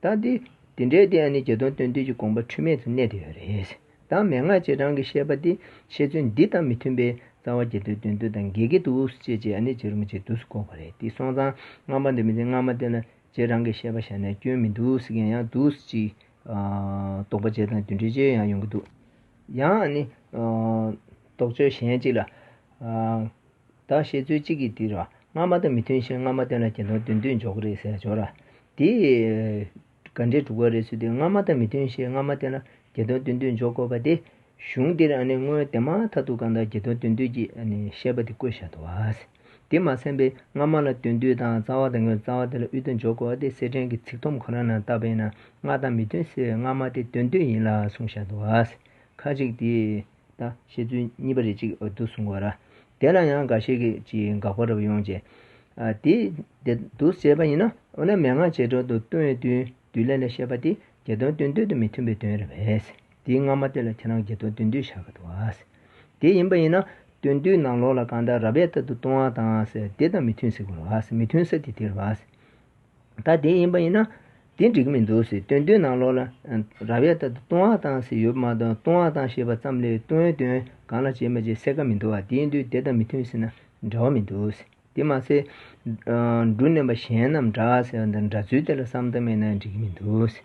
ད་འདི་དེ་འདྲའི་དེ་ཨ་ནི་བརྒྱད་སྟོང་དོན་བདུན་གྱི་དགོངས་པ་འཁྲུལ་མེད་དུ་གནས་ཏེ་ཡོད་རེད། ད་མན་ངག་རྗེས་འབྲང་གི་བཤད་པ་འདི་བཤད་ཚུལ་འདི་དང་མི་མཐུན་པའི་རྩ་བ་བརྒྱད་སྟོང་དོན་བདུན་དང་འགལ་གྱི་འདུག་ཅེས་བྱས་ཨ་ནི་རྗེ་རིན་པོ་ཆེས་འདུག་སེ་བཀོད་པ་རེད། དེ་སོང་ཙང་སྔ་མ་འདི་མི་འདི་སྔ་མ་དེ་ལ་རྗེས་འབྲང་གི་བཤད་པ་བཞག་ན་སྐྱོན་མི་འདུག་ཟེར་མཁན་ཡང་འདུག་ཅེས་དོགས་པ་བྱེད་སྟངས་དེ་འདྲ་ཅིག་ཡང་ཡོང་གི་འདུག་ཡང་ཨ་ནི་རྟོག་དཔྱོད་གཞན་ཅིག་ལ། ད་བཤད་ཚུལ་གཅིག་གིས་འདི་ར་སྔ་མ་དང་མི་མཐུན་ཞིང་སྔ་མ་བསྟན་ལ་བརྒྱད་སྟོང་དོན་བདུན་འཇོག་གི་རེད་ཟེར་ཡ་ཅིག་ཡོད་ར། དེ་ག་འདྲས་འགྲོ་གི་རེད་ཟེར་དུས་སྔ་མ་དང་མི་མཐུན་ཞིང་སྔ་མ་བསྟན་ལ་བརྒྱད་སྟོང་དོན་བདུན་འཇོག་དགོས་པ་དེ་གཞུང་འདིར་ཨ་ནི་སྔོན་དེ་མ་ཐག་ཏུ་གང་ལྟར་བརྒྱད་སྟོང་དོན་བདུན་གྱི་ཨ་ནི་བཤད་པ་དེ་བཀོད་བཞག་འདུག་བ། དེ་མ་ཟད་པའི་སྔ་མ་ལ་དོན་བསྡུས་དང་རྩ་བ་དང་རྩ་བ་དེ་ལ་དབུས་མཐའ་འཇོག་དགོས་པ་དེ་གསེར་ཕྲེང་གི་ཚིག་དུམ་ཁོ་རང་ནང་བལྟས་པས་ན་སྔ་དང་མི་མཐུན་ཟེར་སྔ་མ་དེ་དོན་བསྡུས་ཡིན་ལ་གསུངས་བཞག་འདུག་བ། ཁ་ཅིག་དེ། ད་བཤད་ཚུལ་གཉིས་པ་རེ་གཅིག་འོ་འདུག་གསུང་གི་ཡོད་ར། དེ་ལ་ཡང་འགའ་ཤས་ཀྱིས་ཅིག་དགག་པ་རབ་ཡོང་བྱས། ཨ་དེ་དེ་འདུག་བྱས་པ་ཡིན་ན་འོ་ན་མན་ངག་རྗེས་འབྲང་དུ་སྟོན་པའི་དོན་བསྡུས་ལེན་ལ་བཤད་པ་དེ་བརྒྱད་སྟོང་དོན་བསྡུས་དང་མི་མཐུན་པའི་དོན་རེད་པས། དེའི་སྔ་མ་དེ་ལ་ཁྱེད་རང་བརྒྱད་སྟོང་དོན་བསྡུས་བཞག་གི་འདུག་ཨ། དེ་ཡིན་པ་ཡིན་ན་དོན་བསྡུས་ནང་ལོགས་ལ་གང་ལྟར་རབ་དབྱེ་ལྟར་དུ་སྟོང་པ་དང་ཟེར་དེ་དང་མི་མཐུན་ཟེར་དགོས་རེད་བ། མི་མཐུན་ས་དེ་དེ་རེད་བ། ད་དེ་ཡིན་པ་ཡིན་ན། དེ་འགྲིག་གི་མི་འདུག་ཟེར། དོན་བསྡུས་ནང་ལོགས་ལ། རབ་དབྱེ་ལྟར་དུ་ལྟུང་བ་དང་ཟེར་ཡོད་མ་གཏོགས་ལྟུང་བ་དང་ཞེས་པ་ཙམ་ལས་ལྟུང་བའི་དོན་གང་ལ་བྱེད་མི་བྱེད་གསལ་ཁ་མི་འདུག་བ། དེ་ཡིན་དུས་དེ་དང་མི་མཐུན་ཟེར་ན་འབྲེལ་བ་མི་འདུག་ཟེར། དེ་མ་ཟད། འབྲུ་གནོན་པ་གཞན་རྣམས་འདྲ་ཟེར་བ་འདི་འདྲ་ཚུལ་དེ་ལ་བསམ་བཏང་མེད་ན་འགྲིག་གི་མི་འདུག་ཟེར།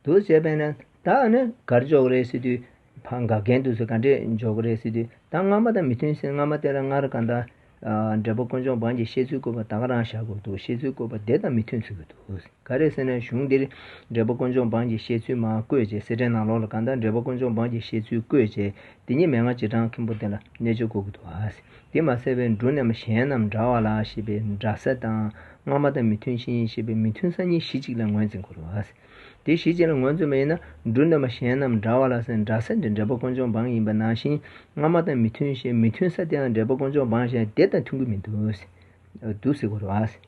འདུག་བྱས་པས་ན་ད་ནི་གར་འཇོག་རེད་ཟེར་དུས་ཕ་འགག་རྐྱེན་དུ་ཟེར་ག་འདྲས་འཇོག་གི་རེད་ཟེར་དུས་ད་སྔ་མ་དང་མི་མཐུན་ཟེར་སྔ་མ་དེ་ལ་སྔར་གང་ལྟར་འབྲས་བུ་ཀུན་འབྱུང་བམ་གྱི་བཤད་ཚུལ་བཀོད་པ་ད་ག་རང་བཞག་དགོས་འདུག་བཤད་ཚུལ་བཀོད་པ་དེ་དང་མི་མཐུན་ཟེར་གི་འདུག་ག་རེ་ཟེར་ན་གཞུང་འདིར་འབྲས་བུ་ཀུན་འབྱུང་བམ་གྱི་བཤད་ཚུལ་མར་བཀོད་རྗེས་གསེར་ཕྲེང་ནང་ལོགས་ལ་གང་ལྟར་འབྲས་བུ་ཀུན་འབྱུང་བམ་གྱི་བཤད་ཚུལ་བཀོད་རྗེས་དེ་ཉིད་མན་ངག་རྗེས་འབྲང་མཁན་པོ་དེ་ལ་གནས་ཆོས་བཀོད་ཀྱི་འདུག་ཨ། དེ་མ་ཟད་པའི་འབྲུ་རྣམས་གཞན་རྣམས་འདྲ་བ་ལ་ཞེས་པའི་འདྲ་ས་དང་སྔ་མ་དང་མི་མཐུན་ཞིང་ཞེས་པའི་མི་མཐུན་ས་གཉིས་གཞི་གཅིག་ལ་ངོས་འཛིན་དགོས་རེད་བ། དེ་གཞི་གཅིག་ལ་ངོས་འཛིན་པ་ཡིན་ན་འབྲུ་རྣམས་གཞན་རྣམས་འདྲ་བ་ལ་ཟེར་འདྲ་ས་དེ་འབྲས་བུ་ཀུན་འབྱུང་བམ་ཡིན་པ་ནང་བཞིན་སྔ་མ་དང་མི་མཐུན་ཞེས་མི་མཐུན་ས་དེའང་འབྲས་བུ་ཀུན་འབྱུང་བམ་གཞན་དེ་དང་མཐུན་གྱི་མི་འདུག་འདུག་ཟེར་དགོས་རེད་བ།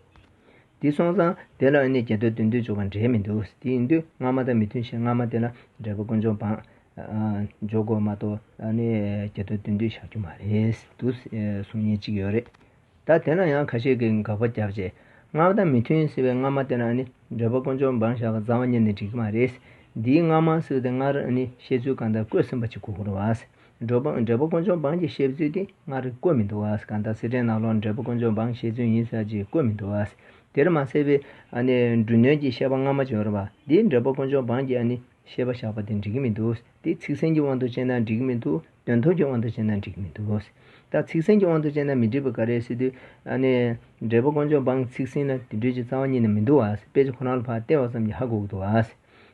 དེ་སོང་ཙང་དེ་ལ་ཨ་ནི་བརྒྱད་སྟོང་དོན་བསྡུས་འཇོག་པ་འབྲེལ་མི་འདུག་དེ་ཡིན་དུས་སྔ་མ་དང་མི་མཐུན་ཞེས་སྔ་མ་དེ་ལ་འབྲས་བུ་ཀུན་འབྱུང་བམ་འཇོག་དགོས་མ་གཏོགས་ཨ་ནི་བརྒྱད་སྟོང་དོན་བསྡུས་བཞག་རྒྱུ་མ་རེད་འདུག་གསུང་མཁན་གཅིག་ཡོད་རེད། ད་དེ་ལ་ཡང་ཁ་ཤས་ཀྱིས་དགག་པ་བརྒྱབ་རྗེས་སྔ་མ་དང་མི་མཐུན་ཟེར་བའི་སྔ་མ་དེ་ལ་ཨ་ནི་འབྲས་བུ་ཀུན་འབྱུང་བམ་བཞག་པ་རྩ་བ་ཉིད་ནས་འགྲིག་གི་མ་རེད། འདིའི་སྔ་མ་ཟེར་དེ་སྔར་ཨ་ནི་བཤད་ཚུལ་གང་ལྟར་བཀོད་ཟིན་པ་ཅིག་དགོས་ཀྱི་རེད་བ། འབྲས་བུ་འབྲས་བུ་ཀུན་འབྱུང་བམ་གྱི་བཤད་ཚུལ་དེ་སྔར་བཀོད་མི་འདུག་བ། གང་ལྟར་གསེར་ཕྲེང་ནང་ལོགས་འབྲས་བུ་ཀུན་འབྱུང་བམ་བཤད་ཚུལ་ཡིན་ཟེར་ཅིག་བཀོད་མི་འདུག་བ། དེར་མ་ཟད་པའི་ཨ་ནི་འབྲུ་གནོན་གྱི་བཤད་པ་སྔ་མ་ཅིག་ཡོད་རེད་བ། འདིའི་འབྲས་བུ་ཀུན་འབྱུང་བམ་གྱི་ཨ་ནི་བཤད་པ་བཞག་པ་དེ་འགྲིག་གི་མི་འདུག་དེ་ཚིག་ཟིན་གྱི་དབང་དུ་བྱས་ན་འགྲིག་གི་མི་འདུག་དོན་ཐོབ་ཀྱི་དབང་དུ་བྱས་ན་འགྲིག་གི་མི་འདུག་ད་ཚིག་ཟིན་གྱི་དབང་དུ་བྱས་ན་མི་འགྲིག་པ་ག་རེ་ཟེར་དུས་ཨ་ནི་འབྲས་བུ་ཀུན་འབྱུང་བམ་ཚིག་ཟིན་ལ་དེ་འདྲ་ཅིག་རྩ་བ་ཉིད་ནས་མི་འདུག་བ། དཔེ་ཆ་ཁོ་རང་ལ་ཕར་བལྟས་པ་ཙམ་གྱིས་ཧ་གོ་གི་འདུག་བ།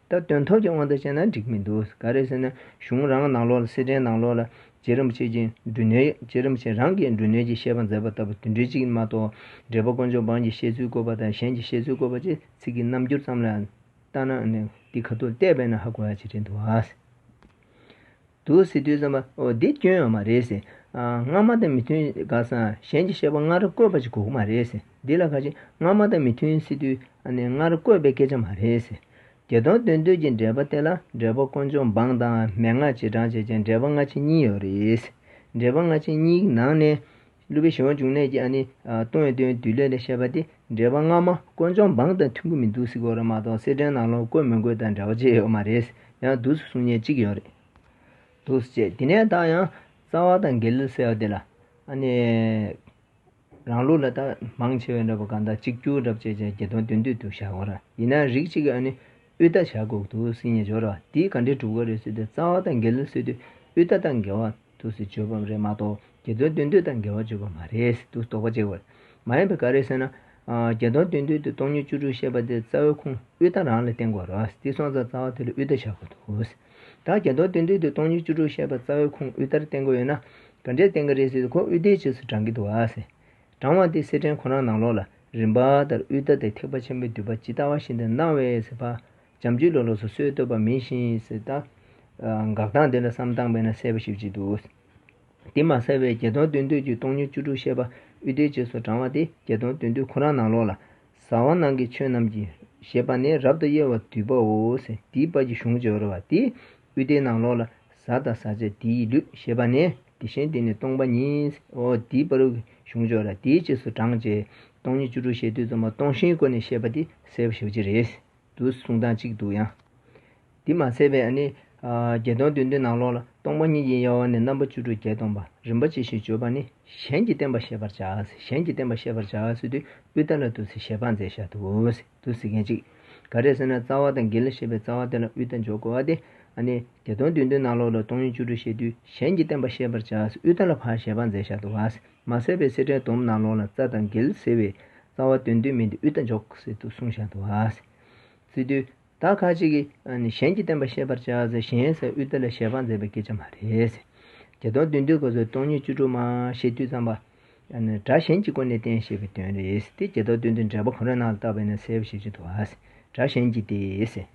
ད་དོན་ཐོབ་ཀྱི་དབང་དུ་བྱས་ན་འགྲིག་མི་འདུག་ག་རེ་ཟེར་ན་གཞུང་རང་ནང་ལོགས་ལ་གསེར་ཕྲེང་ནང་ལོགས་ལ་རྗེ་རིན་པོ་ཆེ་གིས་འབྲུ་གནོན་རྗེ་རིན་པོ་ཆེ་རང་གིས་འབྲུ་གནོན་གྱི་བཤད་པ་མཛད་པ་ལྟ་བུ་དེ་འདྲ་ཅིག་མ་གཏོགས་འབྲས་བུ་ཀུན་འབྱུང་བམ་གྱི་བཤད་ཚུལ་བཀོད་པ་དང་གཞན་གྱི་བཤད་ཚུལ་བཀོད་པ་བཅས་ཚིག་གི་རྣམ་འགྱུར་ཙམ་ལ་ལྟ་ན་ནི་འདི་ཁ་ཐུག་བལྟས་པས་ན་ཧ་གོ་ཡ་ཅིག་རེད་འདུག་ཨ། འདུག་ཟེར་དུས་ཙམ་པ་འོ་འདི་སྐྱོན་ཡོད་མ་རེད་ཟེར། ཨ་སྔ་མ་དང་མི་མཐུན་ག་ས་གཞན་གྱི་བཤད་པ་སྔར་བཀོད་པ་ཅིག་དགོས་ཀྱི་མ་རེད་ཟེར། འདི་ལ་ཁ་ཅིག་སྔ་མ་དང་མི་མཐུན་ཟེར་དུས་ཨ་ནི་སྔར་བཀོད་པའི་སྐད་ཆ་མ་རེད་ཟེར། བརྒྱད་སྟོང་དོན་བསྡུས་ཀྱི་འགྲེལ་པ་དེ་ལ་འབྲས་བུ་ཀུན་འབྱུང་བམ་དང་མན་ངག་རྗེས་འབྲང་བྱས་ཀྱང་འགྲེལ་པ་སྔ་ཕྱི་གཉིས་ཡོད་རེད་ཟེར། འགྲེལ་པ་སྔ་ཕྱི་གཉིས་ཀྱི་ནང་ནས་སློབ་དཔོན་ཞི་བ་འབྱུང་གནས་ཀྱིས་ཨ་ནི་ལྟུང་བའི་དོན་བསྡུས་ལེན་ལ་བཤད་པ་དེ་འགྲེལ་པ་སྔ་མ་ཀུན་འབྱུང་བམ་དང་མཐུན་གྱི་མི་འདུག་ཟེར་གྱི་ཡོད་རེད་མ་གཏོགས་གསེར་ཕྲེང་ནང་ལོགས་བཀོད་མི་དགོས་དང་འབྲེལ་བ་ཅི་ཡོད་མ་རེད། ཡང་འདུག་སེ་གསུང་མཁན་གཅིག་ཡོད་རེད། འདུག་སེ་བྱས་དེ་ནས་ད་ཡང་རྩ་བ་དང་འགལ་ཟེར་བ་དེ་ལ་ཨ་ནི་རང་ལུགས་ལ་ད་མང་ཆེ་བས་འདྲ་པོ་གང་ལྟར་གཅིག་གྱུར་འདྲ་པོ་བྱས་བྱས་བརྒྱད་སྟོང་དོན་བསྡུས་འདུག་བཞག་གོ་ར། ཡིན་ན་རིགས་གཅིག་གིས་ཨ་ནི་དབུས་མཐའ་བཞག་དགོས་འདུག་ཟེར་མཁན་ཡོད་ར། དེ་ག་འདྲས་གྲུབ་ཀྱི་རེད་ཟེར་དུས་རྩ་བ་དང་འགལ་ཟེར་དུས་དབུས་མཐའ་དང་འགལ་བ་འདུག་སེ་བརྗོད་པ་རེད་མ་གཏོགས་བརྒྱད་སྟོང་དོན་བསྡུས་དང་འགལ་བ་བརྗོད་པ་མ་རེད་འདུག་དོགས་པ་བྱེད་དགོས། མ་ཡིན་པའི་ག་རེ་ཟེར་ན། བརྒྱད་སྟོང་དོན་བསྡུས་དེ་སྟོང་ཉིད་བཅུ་དྲུག་བཤད་པ་དེ་རྩ་བའི་ཁུངས་དབུས་མཐའ་རང་ལ་བསྟན་དགོས་རེད་བ། དེ་སོང་ཙང་རྩ་བ་དེ་ལ་དབུས་མཐའ་བཞག་དགོས་འདུག་ད་བརྒྱད་སྟོང་དོན་བསྡུས་དེ་སྟོང་ཉིད་བཅུ་དྲུག་བཤད་པ་རྩ་བའི་ཁུངས་དབུས་མཐར་བསྟན་དགོས་ཡོད་ན། ག་འདྲས་བསྟན་གྱི་རེད་ཟེར་དུས་ཁོ་དབུས་མཐའི་རྗེས་སུ་འབྲང་གི་འདུག་བ་ཟེར། དྲང་བ་དེ་གསེར་ཕྲེང་ཁོ་རང་ནང་ལོགས་ལ་རིམ་པ་ལྟར་དབུས་མཐའ་དང་ཐེག་པ་ཆེན་པོའི་བསྡུས་པ་ཇི་ལྟ་བ་བཞིན་དུ་སྣང་བས་ཟེར་བ། བྱམས་ཆོས་ལ་ལོགས་སུ་སྲོལ་བཏོད་པ་མིན་ཞིང་ཟེར་ད། འགག་སྟངས་དེ་ལ་བསམ་བཏང་བས་ན་གསལ་པོ་ཞེ་པོ་ཅིག་འདུག་དེ་མ་ཟད་པའི་བརྒྱད་སྟོང་དོན་བསྡུས་ཀྱི་སྟོང་ཉིད་བཅུ་དྲུག་བཤད་པ་དབུས་མཐའི་རྗེས་སུ་འབྲང་བ་དེ་བརྒྱད་སྟོང་དོན་བསྡུས་ཁོ་རང་ནང་ལོགས་ལ། ཟབ་པ་ནང་གི་ཆོས་རྣམས་ཀྱི་ཞེས་པ་ནི་རབ་ཏུ་དབྱེ་བ་བསྡུས་པའོ་ཟེར་དེའི་བར་གྱི་གཞུང་བརྗོད་རེད་བ། དེ་དབུས་མཐའི་ནང་ལོགས་ལ་ ཟ་དང་ཟ་བྱེད་དེ་ཡི་ལུས་ཞེས་པ་ནས། དེ་བཞིན་དེ་ནི་སྟོང་པ་ཉིད། འོ་དེའི་བར་གྱི་གཞུང་ཆོས་ར་དེའི་རྗེས་སུ་འབྲངས་བྱས། སྟོང་ཉིད་བཅུ་དྲུག་བཤད་དུས་ཙམ་པ་སྟོང་ཞེན་སྒོ་ནས་བཤད་པ་དེ་གསལ་པོ་ཞེ་པོ་ཅིག་རེད། དུ་གསུང་སྟངས་གཅིག་འདུག་ཡང་། འདི་མ་ཚད་པའི་ཨ་ནི། བརྒྱད་སྟོང་བདུན་བདུན་ནང་ལོགས་ལ་སྟོང་པ་ཉིད་ཀྱི་དབྱེ་བ་ནི་རྣམ་པ་བཅུ་དྲུག་བརྒྱད་སྟོང་པ་རིམ་པ་ཇི་བཞིན་བརྗོད་པ་ནི་གཞན་གྱིས་བསྟན་པ་ཤེས་པར་བྱ། གཞན་གྱིས་བསྟན་པ་ཤེས་པར་བྱ་ཟེར་དུས་དབུས་མཐའ་ལ་དུ་ཟེར་ཞེས་པ་མཛད་བཞག་འདུག་དུ་ཟེར་མཁན་གཅིག་ག་རེ་ཟེར་ན་རྩ་བ་དང་འགལ་ཞེས་པའི་རྩ་བ་དེ་ལ་དབུས་མཐའ་འཇོག་དགོས་པ་དེ། ཨ་ནི་བརྒྱད་སྟོང་བདུན་བདུན་ནང་ལོགས་ལ་སྟོང་ཉིད་བཅུ་དྲུག་བཤད་དུས་གཞན་གྱིས་བསྟན་པ་ཤེས་པར་བྱ་ཟེར་དབུས་མཐའ་ལ་ཕར་ཞེས་པ་མཛད་བཞག་འདུག་མ་ཟད་པའི་སེར་སྦྲེང་སྡོམ་ནང་ལོགས་ལ་རྩ་དང་འགལ་ཟེར་བའི་རྩ་བ་དོན་བསྡུས་མིན་ཏེ་དབུས་མཐའ་འཇོག་ཟེར་དུ་གསུངས་བཞག་འདུག་ཟེར་དུས། ད་ཁ་ཅིག་གིས་ཨ་ནི་གཞན་གྱིས་བསྟན་པ་ཤེས་པར་བྱ་ཟེར་གཞན་ཟེར་དབུས་མཐའ་ལ་ཞེས་པ་མཛད་པའི་སྐད་ཆ་མ་རེད། བརྒྱད་སྟོང་བདུན་བདུན་སྐབས་སུ་སྟོང་ཉིད་བཅུ་དྲུག་མ་བཤད་དུས་ཙམ་པ། ཨ་ནི་སྒྲ་གཞན་གྱི་སྒོ་ནས་བསྟན་ཞེས་པའི་དོན་རེད། དེ་བརྒྱད་སྟོང་བདུན་བདུན་འགྲེལ་པ་ཁོ་རའི་ནང་ལ་བལྟས་པ་ཡིན་ན་གསལ་པོ་ཞེ་པོ་ཅིག་འདུག་ཨ། སྒྲ་གཞན་གྱི་སྟེ་ཟེར།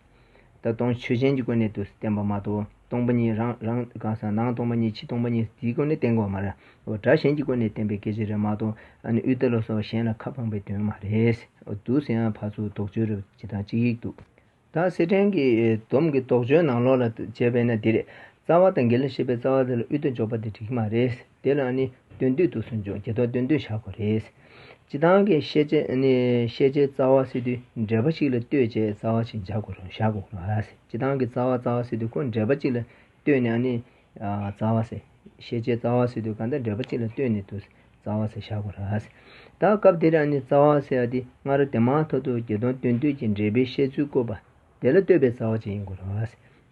ད་སྟོང་ཆོས་ཅན་གྱི་སྒོ་ནས་དུ་བསྟན་པ་མ་གཏོགས་སྟོང་པ་ཉིད་རང་རང་གང་ཟག་ནང་སྟོང་པ་ཉིད་ཕྱི་སྟོང་པ་ཉིད་དེའི་སྒོ་ནས་བསྟན་དགོས་མ་རེད། འོ་སྒྲ་གཞན་གྱི་སྒོ་ནས་བསྟན་པའི་སྐད་ཆ་རེད་མ་གཏོགས་ཨ་ནི་དབུས་མཐའ་ལ་སོགས་པ་གཞན་ལ་ཁ་འཕངས་པའི་དོན་མ་རེད། འོ་འདུག་ཟེར་ཡང་ཕར་ཚུར་དོགས་གཅོད་རེ་བྱེད་སྟངས་གཅིག་ཡིག་འདུག་ད་སེར་སྦྲེང་གི་སྡོམ་གྱི་དོགས་གཅོད་ནང་ལོགས་ལ་བྱས་པས་ན་འདི་རེད། རྩ་བ་དང་འགལ་ཞེས་པའི་རྩ་བ་དེ་ལ་དབུས་མཐའ་འཇོག་པ་དེ་འགྲིག་གི་མ་རེད། དེ་ལ་ཨ་ནི་དོན་བསྡུས་དུ་སུན་འཇོག་བརྒྱད་སྟོང་དོན་བསྡུས་བཞག་དགོས་རེད། སྤྱི་བཏང་གི་ཤེས་བྱའི་ཨ་ནི་ཤེས་བྱའི་རྩ་བ་ཟེར་དུས་འགྲེལ་པ་ཞིག་ལ་ལྟོས་བྱས་རྩ་བ་ཞིག་འཇོག་དགོས་རེད་བཞག་དགོས་རེད། སྤྱི་བཏང་གི་རྩ་བ་རྩ་བ་ཟེར་དུས་ཁོ་འགྲེལ་པ་ཅིག་ལ་ལྟོས་ནས་ཨ་ནི། རྩ་བ་ཟེར། ཤེས་བྱའི་རྩ་བ་ཟེར་དུས་གང་ལྟར་འགྲེལ་པ་གཅིག་ལ་ལྟོས་ནས་དུ་རྩ་བ་ཟེར་བཞག་དགོས་ར། ད་སྐབས་དེར་ཨ་ནི་རྩ་བ་ཟེར་ཡ་དེ་སྔར་དེ་མ་ཐག་ཏུ་བརྒྱད་སྟོང་དོན་བསྡུས་ཀྱི་འགྲེལ་པའི་བཤད་ཚུལ་བཀོད་པ་དེ་ལ་ལྟོས་པའི་རྩ་བ་ཅིག་ཡིན་དགོས་ར།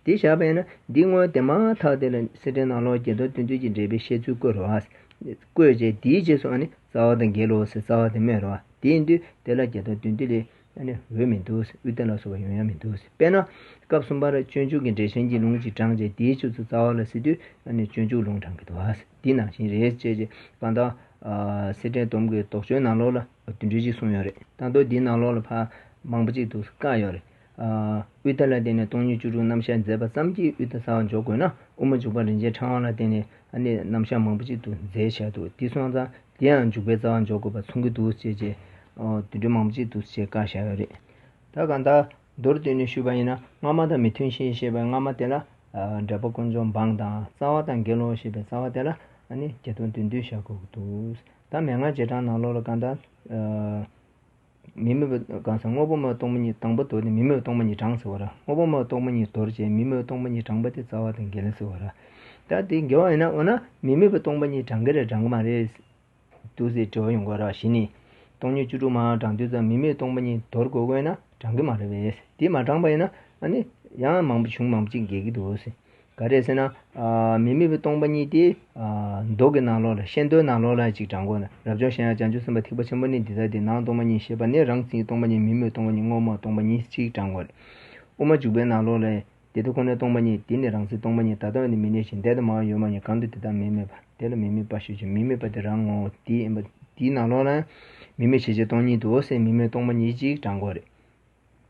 དེ་བཞག་པས་ན་འདི་སྔོན་དེ་མ་ཐག་དེ་ལ་སེར་སྦྲེང་ནང་ལོགས་བརྒྱད་སྟོང་དོན་བསྡུས་ཀྱི་འགྲེལ་པའི་བཤད་ཚུལ་བཀོད་ར། བཀོད་རྗེས་དེའི་རྗེས་སུ་ཨ་ནི་རྩ་བ་དང་འགལ་ལོ་ཟེར་རྩ་བ་དེ་སྨོས་ར། དེ་ཡིན་དུས་དེ་ལ་བརྒྱད་སྟོང་དོན་བསྡུས་ལས། ཨ་ནི་འོས་མི་འདུག་དབུས་མཐའ་ལ་སོགས་པ་ཡོང་ཡ་མི་འདུག་དཔེར་ན། སྐབས་གསུམ་པར་སྤྱོད་འཇུག་གི་འགྲེལ་ཆེན་གྱི་ལུང་གཅིག་དྲངས་རྗེས་དེའི་ཆུ་ཚོད་རྩ་བ་ལ་ཟེར་དུས་ཨ་ནི་སྤྱོད་འཇུག་ལུང་དྲངས་ཀྱི་འདུག་འདི་ནང་བཞིན་རེད་ཅེས་ཀྱི་གང་ལྟར། སེར་སྦྲེང་སྡོམ་གྱི་དོགས་གཅོད་ནང་ལོགས་ལ་དེ་འདྲ་ཅིག་གསུངས་ཡོད་རེད། ད་དུང་འདིའི་ནང་ལོགས་ལ་ཕར་མང་པོ་ཅིག་ཏུ་བཀག་ཡོད་རེད། དབུས་མཐའ་ལ་བརྟེན་ནས་སྟོང་ཉིད་བཅུ་དྲུག་རྣམ་གཞག་མཛད་པ་ཙམ་གྱིས་དབུས་མཐའ་གསལ་བར་འཇོག་དགོས་ན་དབུ་མ་འཇུག་པ་རིན་ཆེན་ཕྲེང་བ་ལ་བརྟེན་ནས་ཨ་ནི་རྣམ་གཞག་མང་པོ་ཅིག་ཏུ་མཛད་བྱ་འདུག་དེ་སོང་ཙང་དེ་ཡང་འཇུག་པའི་རྩ་བ་འཇོག་དགོས་པ་མཚུངས་ཀྱི་འདུག་ཅེས་བྱས། དེ་འདྲ་མང་པོ་ཅིག་འདུག་ཅེས་བཀག་བཞག་ཡོད་རེད། ད་གང་ལྟར་མདོར་བསྡུས་ནས་ཞུས་པ་ཡིན་ན་སྔ་མ་དང་མི་མཐུན་ཞེས་བཤད་པའི་སྔ་མ་དེ་ལ་འགྲེལ་པ་དཀོན་མཆོག་འབངས་དང་རྩ་བ་དང་འགལ་ལོ་ཞེས་པའི་རྩ་བ་དེ་ལ་ཨ་ནི་བརྒྱད་སྟོང་དོན་བསྡུས་བཞག་དགོས་ཀྱི་འདུག་ད་མན་ངག་རྗེས་འབྲང་ནང་ལོགས་ལ་གང་ལྟར། མི་དམིགས་པ་གང་ཟག་དངོས་པོ་མ་སྟོང་པ་ཉིད་དང་པོ་དོར་ནས་མི་དམིགས་པ་སྟོང་པ་ཉིད་དྲངས་ཟེར་བ་ར། དངོས་པོ་མ་སྟོང་པ་ཉིད་དོར་བྱས་མི་དམིགས་པ་སྟོང་པ་ཉིད་དྲངས་པ་དེ་རྩ་བ་དང་འགལ་ཟེར་བ་ར། ད་དེ་འགལ་བ་ཡིན་ན་འོ་ན་མི་དམིགས་པ་སྟོང་པ་ཉིད་དྲང་གི་རེད་དྲང་གི་མ་རེད། འདུག་ཟེར་དྲི་བ་ཡོང་གི་ར། གཞི་ནས་སྟོང་ཉིད་བཅུ་དྲུག་མ་དྲངས་དུས་ཙམ་མི་དམིགས་སྟོང་པ་ཉིད་དོར་དགོས་དགོས་ན་དྲང་གི་མ་རེད་པས། དེ་མ་དྲངས་པ་ཡིན་ན་ཨ་ནི་ཡང་མང་པོ་གཞུང་མང་པོ་ཅིག་འགལ་གྱི་འདུག་ཟེར། ག་རེ་ཟེར་ན། མི་དམིགས་པའི་སྟོང་པ་ཉིད་དེ། མདོ་གི་ནང་ལོགས་ལ་ཤེས་འདོད་ནང་ལོགས་ལ་ཅིག་དྲངས་དགོས་ན་རབ་འབྱམས་གཞན་ཡང་བྱང་ཆུབ་སེམས་དཔའ་ཐེག་པ་ཆེན་པོ་ནི་འདི་ལྟ་སྟེ་ནང་སྟོང་པ་ཉིད་ཤེས་པ་ནི་རང་མཚན་ཉིད་སྟོང་པ་ཉིད་མི་དམིགས་སྟོང་པ་ཉིད་དངོས་མ་སྟོང་པ་ཉིད་ཅིག་དྲངས་དགོས། དབུ་མ་འཇུག་པའི་ནང་ལོགས་ལ། དེ་དག་ཁོ་ནའི་སྟོང་པ་ཉིད་དེ་ནི་རང་མཚན་སྟོང་པ་ཉིད་ད་ལྟ་བ་ནི་མི་གནས་ཤིང་འདས་དང་མ་བ་ཡོད་མ་ཡིན་གང་དུ་དེ་དག་མི་དམིགས་པ་དེ་ལ་མི་དམིགས་པ་ཞེས་བརྗོད་མི་དམིགས་པ་དེ་རང་ངོ་བོ་དེ་ཡིན་པ་དེའི་ནང་ལོགས་ལ་ཡང་མི་དམིགས་ཞེས་བྱའི་སྟོང་ཉིད་དུ་འོ་ཟེར་མི་དམིགས་སྟོང་པ་ཉིད་ཅིག་དྲངས་དགོས་རེད།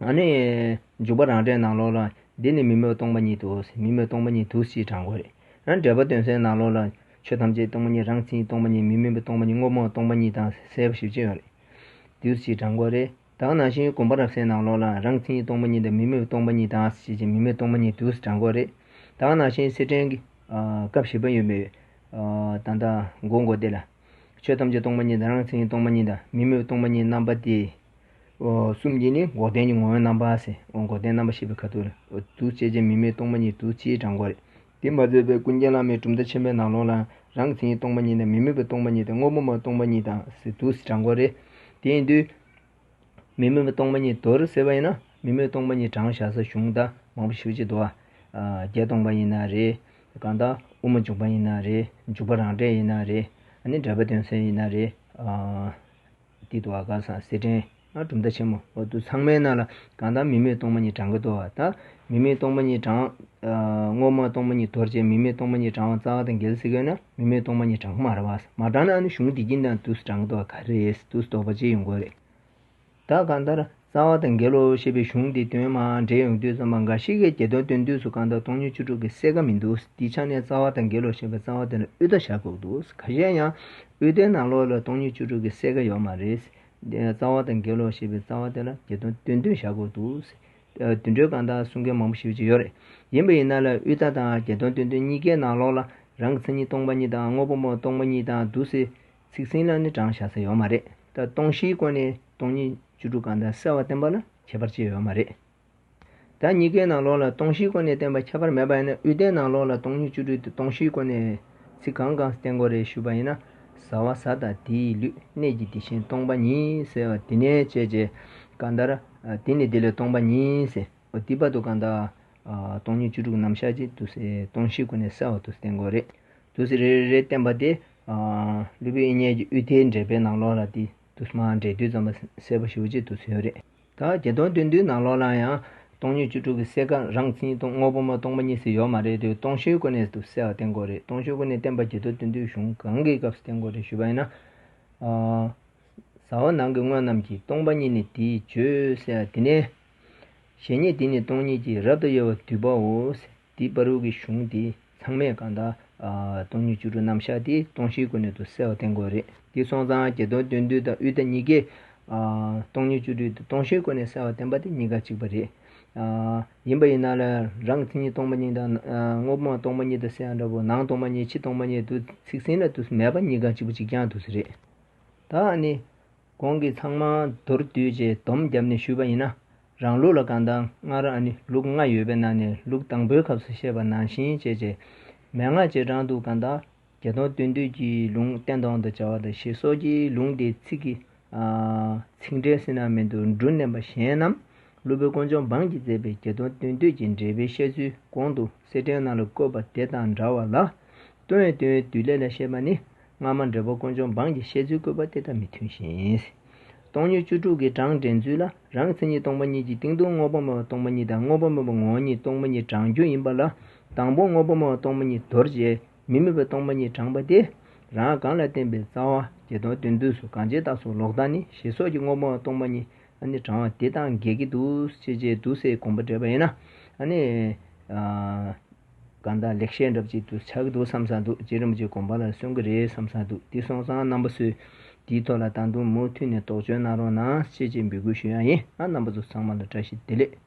ཨ་ནི། འཇུག་པ་རང་འགྲེལ་ནང་ལོགས་ལ། འདི་ནི་མི་དམིགས་སྟོང་པ་ཉིད་དོ། མི་དམིགས་སྟོང་པ་ཉིད་དོ་ཞེས་དྲངས་དགོས་རེད། ཡང་འགྲེལ་པ་དོན་གསལ་ནང་ལོགས་ལ། ཆོས་ཐམས་ཅད་སྟོང་པ་ཉིད་རང་མཚན་ཉིད་སྟོང་པ་ཉིད་མི་དམིགས་པ་སྟོང་པ་ཉིད་དངོས་པོ་སྟོང་པ་ཉིད་དང་གསལ་པོ་ཞེས་བརྗོད་ཡོད་རེད། དོ་ཞེས་དྲངས་དགོས་རེད། ད་ག་ནང་བཞིན་དགོངས་པ་རབ་གསལ་ནང་ལོགས་ལ་རང་མཚན་ཉིད་སྟོང་པ་ཉིད་དང་མི་དམིགས་པ་སྟོང་པ་ཉིད་དང་ཞེས་བྱས་མི་དམིགས་སྟོང་པ་ཉིད་དོ་ཞེས་དྲངས་དགོས་རེད། ད་ག་ནང་བཞིན་སེར་སྦྲེང་གི། སྐབས་བཞི་པ་ཡོད་པའི། ད་ལྟ་མགོ་མགོ་དེ་ལ། ཆོས་ཐམས་ཅད་སྟོང་པ་ཉིད་དང་རང་མཚན་ཉིད་སྟོང་པ་ཉིད་དང་མི་དམིགས་པ་སྟོང་པ་ཉིད་རྣམ་པ་སྟེ། གསུམ་གྱིས་ནི་འགོག་བདེན་གྱི་ངོ་བོའི་རྣམ་པ་ཟེར། འགོག་བདེན་རྣམ་པ་ཞེས་པའི་ཁ་ཐུག་ལ་དོ་ཞེས་བྱས་མི་དམིགས་སྟོང་པ་ཉིད་དོ་ཞེས་དྲངས་དགོས་རེད། དེ་མ་ཚད་པའི་ཀུན་མཁྱེན་བླ་མའི་གྲུབ་མཐའ་ཆེན་པོའི་ནང་ལོགས་ལ་རང་མཚན་ཉིད་སྟོང་པ་ཉིད་དང་མི་དམིགས་པ་སྟོང་པ་ཉིད་དང་དངོས་པོ་མ་སྟོང་པ་ཉིད་དང་ཟེར་དོ་ཞེས་དྲངས་དགོས་རེད། དེ་ཡིན་དུས། མི་དམིགས་པ་སྟོང་པ་ཉིད་དོ་ཟེར་བ་ཡིན་ན་མི་དམིགས་སྟོང་པ་ཉིད་དྲངས་བཞག་ས་གཞུང་ད་མང་པོ་ཞེ་པོ་ཅིག་འདུག་ཨ། བརྒྱད་སྟོང་པ་ཡིན་ན་རེད། གང་ལྟར་དབུ་མ་འཇུག་པ་ཡིན་ན་རེད། འཇུག་པ་རང་འགྲེལ་ཡིན་ན་རེད། ཨ་ནི་འགྲེལ་པ་དོན་གསལ་ཡིན་ན་རེད། དེ་འདུག་ཨ། ག་ས་སེར་སྦྲེང་ཨ་གྲུབ་མཐའ་ཆེན་མོ་འོ་འདུག་ཚང་མའི་ནང་ལ་གང་ལྟར་མི་དམིགས་སྟོང་པ་ཉིད་དྲངས་ཀྱི་འདུག་ཨ། ད་མི་དམིགས་སྟོང་པ་ཉིད་དྲངས། དངོས་མ་སྟོང་པ་ཉིད་དོར་བྱས་མི་དམིགས་སྟོང་པ་ཉིད་དྲངས་པ་རྩ་བ་དང་འགལ་ཟེར་དགོས་ན་མི་དམིགས་སྟོང་པ་ཉིད་དྲངས་ཀྱི་མ་རེད་བ། མ་དྲངས་ན་ཨ་ནི་གཞུང་འདི་གིན་དང་འདུག་དྲངས་ཀྱི་འདུག་ག་རེ་རེད་འདུག་དོགས་པ་ཅིག་ཡོང་དགོས་རེད། ད་གང་ལྟར་རྩ་བ་དང་འགལ་ལོ་ཞེས་པའི་གཞུང་འདི་དོན་མར་འགྲེལ་ཡོང་དུས་ཙམ་པ་འགའ་ཞིག་གིས་བརྒྱད་སྟོང་དོན་བསྡུས་སུ་གང་ལྟར་སྟོང་ཉིད་བཅུ་དྲུག་གི་གསལ་ཁ་མི་འདུག་དེའི་ཆ་ནས་རྩ་བ་དང་འགལ་ལོ་ཞེས་པའི་རྩ་བ་དེ་ལ་དབུས་མཐའ་བཞག་དགོས་འདུག་ཁ་ཤས་ཡང་དབུས་མཐའི་ནང་ལོགས་ལ་སྟོང་ཉིད་བཅུ་དྲུག་གི་གསལ་ཁ་ཡོད་མ་རེད། རྩ་བ་དང་འགལ་ལོ་ཞེས་པའི་རྩ་བ་དེ་ལ་བརྒྱད་སྟོང་དོན་བསྡུས་བཞག་དགོས་འདུག་དུད་འགྲོའི་གང་ལྟར་གསུང་མཁན་མང་པོ་ཞེ་པོ་ཅིག་ཡོད་རེད། ཡིན་པ་ཡིན་ན་ལ་དབུས་མཐའ་དང་བརྒྱད་སྟོང་དོན་བདུན་གཉིས་ཀའི་ནང་ལོགས་ལ་རང་གི་མཚན་ཉིད་སྟོང་པ་ཉིད་དང་དངོས་པོ་སྟོང་པ་ཉིད་དང་འདུག་སེ་ཚིག་ཟིན་ལ་ནི་དྲངས་བཞག་ས་ཡོད་མ་རེད། ད་སྟོང་གཞིའི་སྒོ་ནས་སྟོང་ཉིད་བཅུ་དྲུག་གང་ལྟར་གསལ་བར་བསྟན་པ་ལ་ཁྱད་པར་ཅི་ཡོད་མ་རེད། ད་གཉིས་ཀའི་ནང་ལོགས་ལ་སྟོང་གཞིའི་སྒོ་ནས་བསྟན་པ་ཁྱད་པར་མེད་པ་ཡིན་ན་དབུས་མཐའི་ནང་ལོགས་ལ་སྟོང་ཉིད་བཅུ་དྲུག་དེ་སྟོང་གཞིའི་སྒོ་ནས་ཚིག་གང་གང་བསྟན་དགོས་རེད་ཞུས་པ་ཡིན་ན། ཟ་བ་ཟ་དང་དེ་ཡི་ལུས་གནས་ཀྱི་དེ་བཞིན་སྟོང་པ་ཉིད་ཟེར་བ་དེ་ནས་བྱས་རྗེས་གང་ལྟར་དེ་ནི་དེ་ལས་སྟོང་པ་ཉིད་ཟེར། འོ་དེ་བར་དུ་གང་ལྟར་སྟོང་ཉིད་བཅུ་དྲུག་རྣམ་གཞག་ཅིག་ཏུ་ཟེར་སྟོང་གཞིའི་སྒོ་ནས་གསལ་བ་དུ་བསྟན་དགོས་རེད། དུ་ཟེར་རེ་རེ་བསྟན་པ་དེ་ཀླུ་དབྱངས་ཀྱི་དབུས་མཐའི་འགྲེལ་པའི་ནང་ལོགས་ལ་དེ་དུ་མ་འགྲེལ་དུས་ཙམ་པ་གསལ་པོ་ཞེ་པོ་ཅིག་ཏུ་ཡོད་རེད། ད་བརྒྱད་སྟོང་དོན་བདུན་ནང་ལོགས་ལ་ཡང་སྟོང་ཉིད་བཅུ་དྲུག་གི་སེལ་སྐབས་རང་མཚན་ཉིད་དང་དངོས་པོ་མ་སྟོང་པ་ཉིད་ཟེར་ཡོད་མ་རེད་དེ་སྟོང་གཞིའི་སྒོ་ནས་དུ་གསལ་བ་བསྟན་དགོས་རེད། སྟོང་གཞིའི་སྒོ་ནས་བསྟན་པ་བརྒྱད་སྟོང་དོན་བདུན་གཞུང་གང་གི་སྐབས་སུ་བསྟན་དགོས་རེད་ཞུས་པ་ཡིན་ན། ཟ་བ་ནང་གི་དངོས་རྣམས་ཀྱིས་སྟོང་པ་ཉིད་ནི་དེས་བརྗོད་ཟེར་དེ་ནས། གཞན་ཉིད་དེ་ནི་སྟོང་ཉིད་ཀྱི་རབ་ཏུ་དབྱེ་བ་བསྡུས་པའོ། དེའི་བར་དུ་གི་གཞུང་དེ་ཚང་མས་གང་ལྟར་སྟོང་ཉིད་བཅུ་དྲུག་རྣམ་གཞག་དེ་སྟོང་གཞིའི་སྒོ་ནས་དུ་གསལ་བ་བསྟན་དགོས་རེད། དེ་སོང་ཙང་བརྒྱད་སྟོང་དོན་བདུན་དང་དབུས་མཐའ་གཉིས་ཀས་སྟོང་ཉིད་བཅུ་དྲུག་དེ་སྟོང་གཞིའི་སྒོ་ནས་གསལ་བ་བསྟན་པ་དེ་གཉིས་ཀ་གཅིག་པ་རེད། ཡིན་པ་ཡིན་ན་ལ་རང་མཚན་ཉིད་སྟོང་པ་ཉིད་དང་དངོས་པོ་སྟོང་པ་ཉིད་དང་གསལ་འདྲ་པོ་ནང་སྟོང་པ་ཉིད་ཕྱི་སྟོང་པ་ཉིད་དུ་ཚིག་ཟིན་ལ་དུ་མེད་པ་གཉིས་ཀ་གཅིག་པ་གཅིག་རྐྱང་དུ་རེད། ད་ནི། གོང་གི་ཚང་མ་མདོར་བསྡུས་རྗེས་སྡོམ་བརྒྱབ་ནས་ཞུས་པ་ཡིན་ན། རང་ལུགས་ལ་གང་ལྟར་སྔར་ཨ་ནི་ལུགས་ལྔ་ཡོད་པའི་ནང་ནས་ལུགས་དང་པོའི་སྐབས་སུ་བཤད་པ་ནང་བཞིན་བྱས་རྗེས། མན་ངག་རྗེས་འབྲང་དུ་གང་ལྟར་བརྒྱད་སྟོང་དོན་བདུན་གྱི་ལུང་བསྟན་སྟངས་དང་བྱ་བ་དང་ཞེས་སོགས་ཀྱི་ལུང་དེའི་ཚིག་གི་ཚིག་འགྲེལ་ཟེར་ན་མི་འདུག་འབྲུ་བསྣན་པ་གཞན་རྣམས་སློབ་དཔོན་དཀོན་མཆོག་འབངས་ཀྱིས་མཛད་པའི་བརྒྱད་སྟོང་དོན་བདུན་གྱི་འགྲེལ་པའི་བཤད་ཚུལ་གོང་དུ་གསེར་ཕྲེང་ནང་ལ་བཀོད་པ་དེ་དང་འདྲ་བ་ལ། སྟོན་དོན་བསྡུས་ལས་ལ་བཤད་པ་ནི། སྔ་མ་འགྲེལ་པ་དཀོན་མཆོག་འབངས་ཀྱི་བཤད་ཚུལ་བཀོད་པ་དེ་དང་མི་མཐུན་ཞིང་། སྟོང་ཉིད་བཅུ་དྲུག་གི་གྲངས་འདྲེན་ཚུལ་ལ་རང་མཚན་ཉིད་སྟོང་པ་ཉིད་ཀྱི་སྟེང་དུ་དངོས་པོ་མེད་པ་སྟོང་པ་ཉིད་དང་དངོས་པོ་མེད་པ་ངོ་བོ་ཉིད་སྟོང་པ་ཉིད་བགྲང་རྒྱུ་ཡིན་པ་ལ། དང་པོ་དངོས་པོ་མེད་པ་སྟོང་པ་ཉིད་དོར་རྗེས་མི་དམིགས་པ་སྟོང་པ་ཉིད་བགྲངས་པ་སྟེ། རང་གང་ལ་བརྟེན་པའི་རྩ་བ་བརྒྱད་སྟོང་དོན་བདུན་སོགས་གང་ཇི་ལྟར་སོགས་ལོག་ལྟ་ནི་ཞེས་སོགས་ཀྱི་དངོས་པོ་མེད་པ་སྟོང་པ་ཉིད་ཨ་ནི་བགྲང་བ་དེ་དང་འགལ་གྱི་འདུག་ཅེས་བྱས་འདུག་སེ་དགོངས་པ་འགྲེལ་པ་ཡིན་ན། ཨ་ནི། གང་ལྟར་ལེགས་བཤད་འདྲ་ཅིག་ཏུ་ཆགས་ཀྱི་འདུག་བསམ་བསམ་འདུག་རྗེ་རིན་པོ་ཆེ་དགོངས་པ་ལ་སོན་གྱི་རེད་བསམ་བསམ་འདུག་དེ་སོང་ཙང་རྣམ་པ་ཚོས་དེའི་ཐོག་ལ་ད་དུང་མུ་མཐུད་ནས་དོགས་གཅོད་གནང་རོགས་གནང་ཞེས་བྱས་འབོད་སྐུལ་ཞུ་ཡ་ཡིན། ཨ་རྣམ་པ་ཚོ་ཚང་མ་ལ་བཀྲ་ཤིས་བདེ་ལེགས།